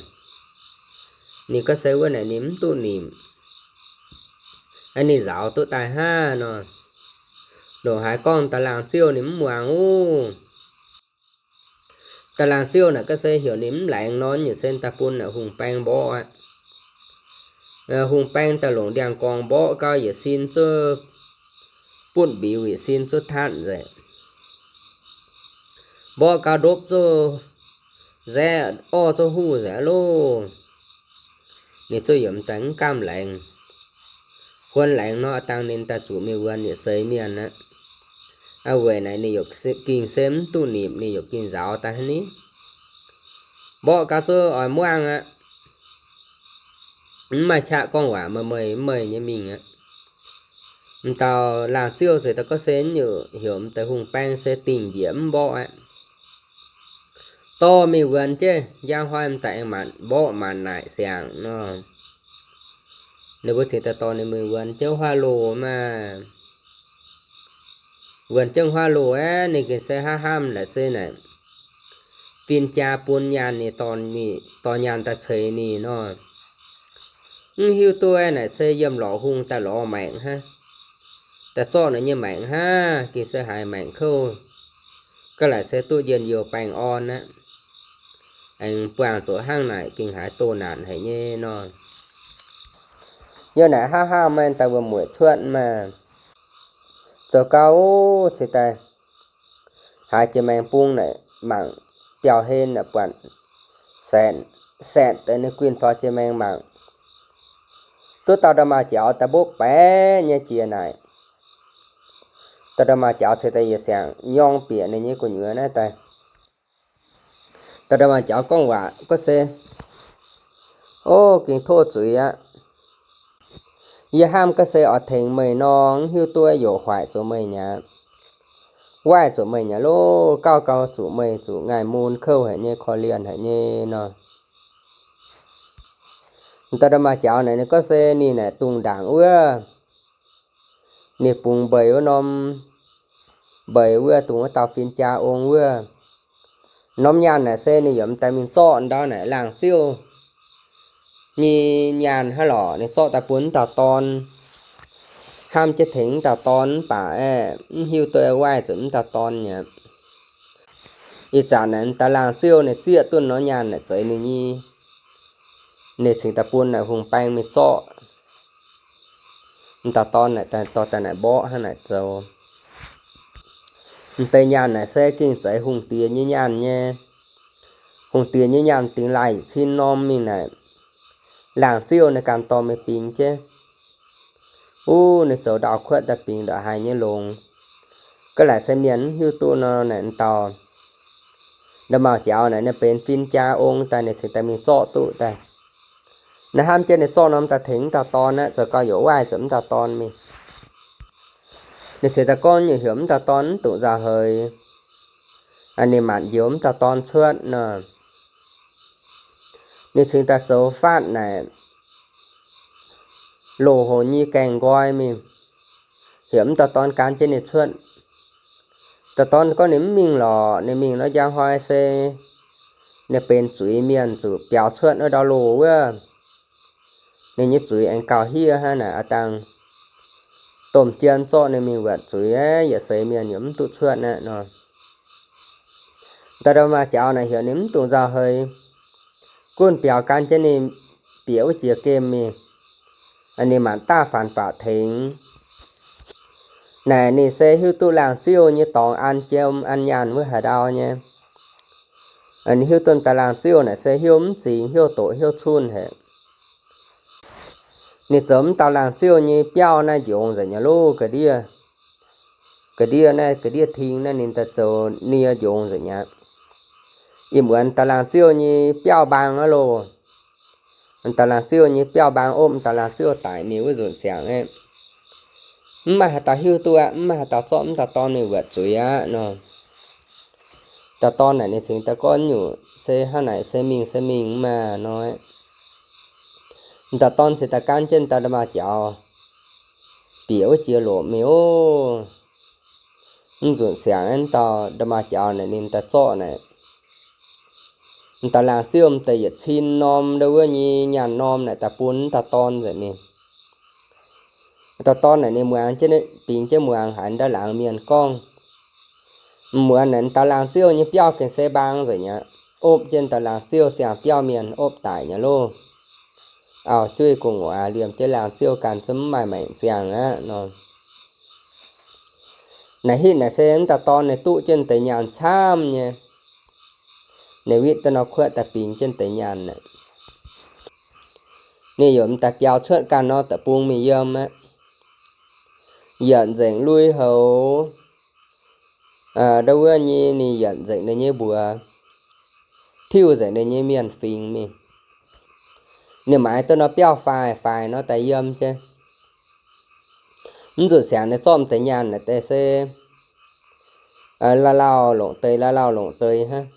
ninh gorngv se wuov naaic ninh mv duqv nimc. Ninh nzaaux duqv daaih hnangv nor, ndongc haaix gorngv da'laangh ziouv ninh mv muangx ov. Da'laangh ziouv naaic gorngv se heuc ninh mv laengz nor, yietc sen daaih bun naaic hungh baeng mborqv aqv. Hungh baeng daaih longc ndiangx-gorngx mborqv gau, yietc sin zuov butv mbiuz, yietc sin zuov tatv nzengc. Mborqv gau ndopv zouv nzaeqv orv zouv huv nzengc aqv loh. Ninh zouv yaac m'daaih mv gamh laengz, huon laengz nor, dangh ninh daaih zuqc mingh wuonx yietc seix mienh aqv. Aa, weic naaic ninh yaac ging se mv duqv nimc, ninh yaac ging nzaaux daaih hnangv ni. Mborqv gau zouv oix muangh aqv. Mv maaih qaqv gorngv waac meih meih meih nyei mingh aqv. M'dauh laangh ziouv ziouc daaih gorngv se nyungc heuc m'daaih hungh baeng se dingh njiec mv mborqv aqv. Dorh mingh wuonx jienv, njang hnoi m'daaih aengx maanc mborqv maanc naaic siangx nor. Ninh mbuo cingx daaih dorh ninh mingh wuonx jienv huaav loh maah. Wuonx jienv huaav loh aeqv, ninh gengh se hnamv hnamv naaic se naaic fin-jaa bun nyaanh ninh, dorh nyaanh daaih ceix ninh nor. Mv hiuv duqv naaic se yiem lorqc hungh daaih lorz maengc hnangv, daaih zorqv naaic nyei maengc hnangv, gengh se haiz maengc kouv, ga'laaic se duqv njien-youh baengh orn aqv. Aengx buangh zuqc hnangv naaic gengh haiz doh naanc haic nyei nor. Yiem naaic hnangv hnangv maaih daaih wuom-mueic cuotv maah. Zoux gau cingx daaih haiz jiex maengx bung naaic mangc biauv-hlen naaic buatc saenx, saenx deix ninh guinh faaux jiex maengx mangc, duqv dauh ndomh maauh jaux daaih mbopv baeqc nyei jiex naaic. Dauh ndomh maauh jaux cingx daaih yietc siangx nyorng bieqc ninh nyei gu'nyuoz naaiv daaih. Dauh ndomh maauh jaux gorngv waac gorngv se, O, gengh tov zuiz aqv. Yie hnamv gorngv se oix tengx meih nor, mv hiuv duqv yoc hoic zuqc meih nyei, waaiv zuqc meih nyei loh, gauh gauh zuqc meih zuqc ngaih mun kouv haic nyei, korv-lienh haic nyei nor. Dauh ndomh maauh jaux naaic ninh gorngv se ninh naaic dungh ndaangc wuov, ninh bungx mbeix wuov norm, mbeix wuov dungh wuov dauh fin-jaa ong wuov. Norm nyaanh naaic se ninh yaac m'daaih mingh zorqv ndau naaic laangh ziouv nyei nyaanh hnangv lorqc, ninh zorqv daaih bun wuov dauh dorn, hnamv jienv tengx wuov dauh dorn mv baac aeqv, mv hiuv duqv waaiv zuqc wuov dauh dorn mi'aqv. Ih zanc naaic dauh laangh ziouv ninh zieqv duqv norm nyaanh naaic zeiz ninh nyei, ninh cingx daaih bun naaic hungh baeng mingh zorqv wuov dauh dorn naaic dorh daaih naaic mborqv hnangv naaic zoux. M'deix nyaanh naaic se gengh zeiz hungh diex nyei nyaanh nyei. Hungh diex nyei nyaanh dingx laaih cin norm mingh naaic, laangh ziouv ninh ganh dorh mingh bingx jienv. Wuov ninh zoux ndau-kuotv daaih bingx ndongc haaix nyei longx, ga'laaic se mienh mv hiuv duqv nor naaic, dauh ndomh maauh jaux naaic ninh benx fin-jaa ong daaih, ninh cingx daaih mingh zorqv duqv daaih. Naaiv hnamv jienv ninh zorqv norm daaih tengx wuov dauh dorn aqv, zoux gau yoc waaiv zuqc wuov dauh dorn mingh. Ninh cingx daaih gorngv nyungc heuc wuov dauh dorn mv dungx nzauh heix, ninh maanc njoux wuov dauh dorn cuotv nor. Ninh cingx daaih zoux faatv naaic loz-hoc nyei gaengh nqoi mingh, heuc wuov dauh dorn gan jienv ninh cuotv. Dauh dorn gorngv ninh mv mingh lorqc, ninh mingh nor njang hnoi se ninh benx zuiz mienh zuqc biaux cuotv wuov ndau loz wuov. Ninh nyei zuiz aengx gauh hiev hnangv naaic, aav dangh domh jien zorqv ninh mingh wuotc zuiz, yietc seix mienh yaac mv duqv cuotv aqv nor. Dauh ndomh maauh jaux naaic heuc ninh mv dungx nzauh heix, gunv biaux gan jienv ninh bieqc wuov jiex gemh mingh, ninh maanc daav faanx faqc tengx. Naaic ninh se hiuv duqv laangh ziouv nyei dorngx an jiem an nyaanh wuov haaix ndau nyei. Ninh hiuv duqv dauh laangh ziouv naaic se hnyouv mv zingx, hnyouv doqc hnyouv cunh haic. Ninh zoux wuov dauh laangh ziouv nyei biauv naaiv njongx nzengc nyei loh, ga'ndiev, ga'ndiev naaiv, ga'ndiev ting naaiv ninh daaih zoux nie njongx nzengc aqv. Ih muonz dauh laangh ziouv nyei biauv mbaang aqv loh. Dauh laangh ziouv nyei biauv mbaang opv, dauh laangh ziouv daic mingh wuov nzunc siangx aeqv, mv maaih haaix dauh hiuv duqv aqv, mv maaih haaix dauh zorqv wuov dauh dorn mingh wuotc zuiz aqv nor. Dauh dorn naaic ninh cingx daaih gorngv nyungc se hnangv naaic se mingh se mingh maah nor. Dauh dorn cingx daaih gan jienv dauh ndomh maauh jaux bieqc wuov jiex lomc mingh oc. Mv nzunc siangx aeqv, dauh ndomh maauh jaux naaic ninh daaih zorqv naaic dauh laangh ziouv m'deix yietc cin norm ndo wuov nyei nyaanh norm naaic daaih bun dauh dorn nzengc mingh. Dauh dorn naaic ninh muangx jienv, bingx jienv muangx haiz ndau laangz mienh gorngv, muonz naaic dauh laangh ziouv nyei biauv gengh se mbaang nzengc aqv. Opv jienv dauh laangh ziouv ziangh biauv mienh opv daic nyei loh. Auv-jueiv gu'nguaaz liemh jienv laangh ziouv ganh zungv mv maaih maengc ziangh aqv nor. Naaic hitv naaic se wuov dauh dorn ninh duqv jienv deix nyaanh camv nyei. ninh witv daaih nor kuotv daaih bingx jienv deix nyaanh aqv. Ninh yaac m'daaih biaux cuotv ganh nor deic-bung mingh yiem aqv. Yietc nzengc lui-houx, ndau wuov nyei ninh yietc nzengc ninh nyei mbuox, tiuv nzengc ninh nyei mienh fingx mingh. Ninh maaiz duqv nor biauv-faix, faix nor daaih yiem jienv. Mv nzunc siangx ninh zorqv m'deix nyaanh naaic deix se lauh lauh longc deix, lauh lauh longc deix hnangv.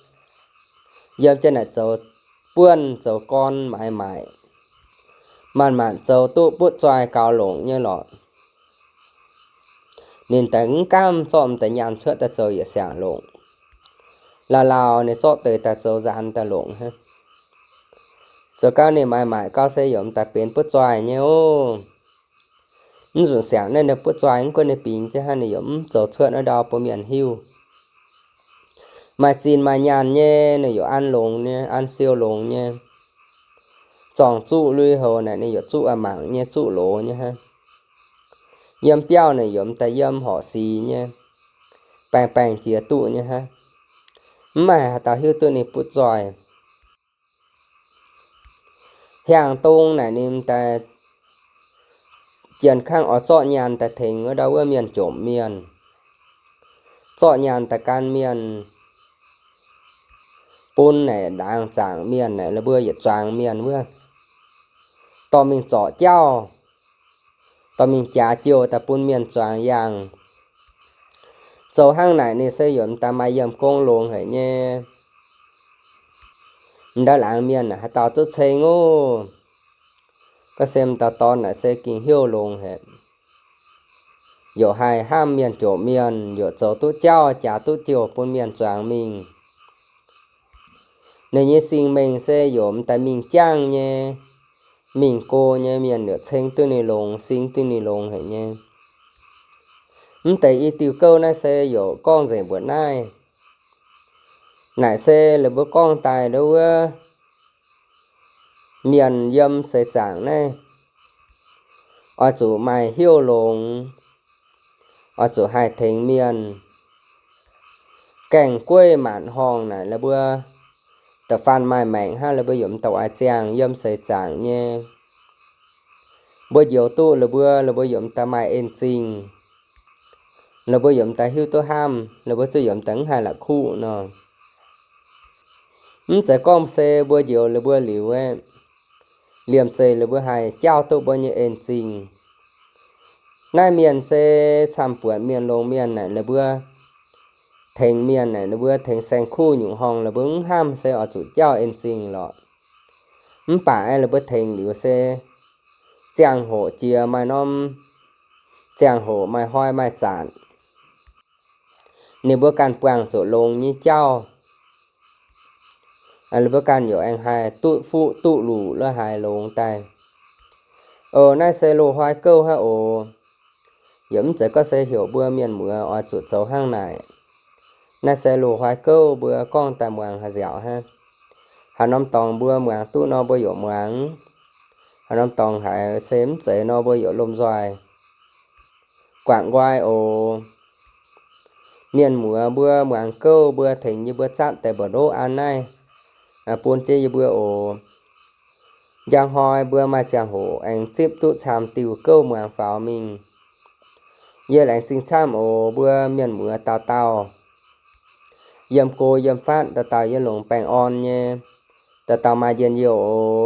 Yiem jienv naaic zoux buonv zoux gorn maaiz maaic, manc-manc zoux duqv butv zoih gaux longc nyei lorqc. Ninh daaih mv gaamv zorqv m'deix nyaanh cuotv daaih zoux yietc siangx longc. Lauh lauh ninh zorqv deix daaih zoux nzaanx daaih longc hnangv. Zoux gau ninh maaiz maaic gau se yaac m'daaih benx butv zoih nyei oc. Mv nzunc siangx naaiv ninh butv zoih mv gunv ninh bingx jienv hnangv, ninh yaac mv zoux cuotv naaiv ndau bun mienh hiuv. Maaih zinh maaih nyaanh nyei, ninh yaac an longx nyei, an siou longx nyei. Zorngc zuqv lui-houx naaic ninh yaac zuqv a'mangc nyei, zuqv loz nyei hnangv. Yiem biauv naaic yaac m'daaih yiem horqc sic nyei, baengh baengh jiex duqv nyei hnangv. Mv maaih haaix dauh hiuv duqv ninh butv zoih. Hiaangx dong naaic ninh m'daaih jien kangv oix zorqv nyaanh daaih tengx wuov ndau wuov mienh jomc mienh, zorqv nyaanh daaih gan mienh, bun naaic ndaangc zaangc mienh naaic, la'buo yietc zuangx mienh wuov, dorh mingh zorc jauv, dorh mingh jaax jouh daaih bun mienh zuangx yangh. Zoux hnangv naaic ninh se yaac m'daaih maaih yiem gong longx haic nyei. M'daaih laangz mienh naaic haaix dauh duqv ceng oc. Ga'sie m'daaih dorn naaic se ging hnyouv longx haic. Yaac haih hnamv mienh jomc mienh, yaac zoux duqv jauv jaax duqv jouh bun mienh zuangx mingh. Ninh nyei sing-mengh se yaac m'daaih mingh jangv nyei, mingh go nyei, mienh yaac ceng duqv ninh longx, sing duqv ninh longx haic nyei. Mv deix i diuh gouv naaiv se yaac gorngv nzengc mbuoqc naaiv. Naaic se la'buo gorngv daaih ndau wuov mienh yiem seix zaangc naaiv oix zuqc maaih hnyouv longx, oix zuqc haih tengx mienh. Gaengh gueiv maanc horngh naaic la'buo da'faanh maaih maengc hnangv, la'buo yaac m'daaih oix ziangh yiem seix zaangc nyei. Mbuo njoux duqv la'buo, la'buo yaac m'daaih maaih en zingh. La'buo yaac m'daaih hiuv duqv hnamv, la'buo zuqc yaac m'daaih mv haih la'kuqv nor. Mv zeiz gorngv se mbuo njoux la'buo liuz aeqv, liemh zeih la'buo haih jauv duqv mbuo nyei en zingh. Naaiv mienh se camv-buonc mienh longx mienh naaic, la'buo tengx mienh naaic, la'buo tengx saeng-kuv nyungc horngh, la'buo mv hnamv se oix zuqc jauv en zingh lorqc. Mv baac aeqv, la'buo tengx liuz se ziangh hoc jiex maaih norm, ziangh hoc maaih hnoi maaih zanc, ninh mbuo ganh buangh zuqc longx nyei jauv. Ninh mbuo ganh yaac aengx haih duqv fuqv duqv luqc lo haaix longx daaih. Oc, naaiv se loz-hnoi gouv hnangv oc. Yaac mv zeiz gorngv se heuc mbuo mienh muoz oix zuqc zoux hnangv naaic. Naaiv se loz-hnoi gouv mbuo gorngv daaih muangx haaix nziaauc hnangv. Haaix norm dorngx mbuo muangx duqv nor mbuo yaac muangx. Haaix norm dorngx haiz se mv zeiz nor mbuo yaac lomh nzoih guangc nqoi oc. Mienh muoz mbuo muangx gouv mbuo tengx yie mbuo zatv deix mba'ndoqv an naaiv bun jienv yie mbuo oc. Njang hnoi mbuo maaih ziangh hoc aengx zipv duqv camv diuh gouv muangx faaux mingh. Yie laengz zingh camv oc. Mbuo mienh muoz dauh dauh yiem go yiem fatv dauh dauh yiem longx baengh orn nyei, dauh dauh maaih njien-youh oc.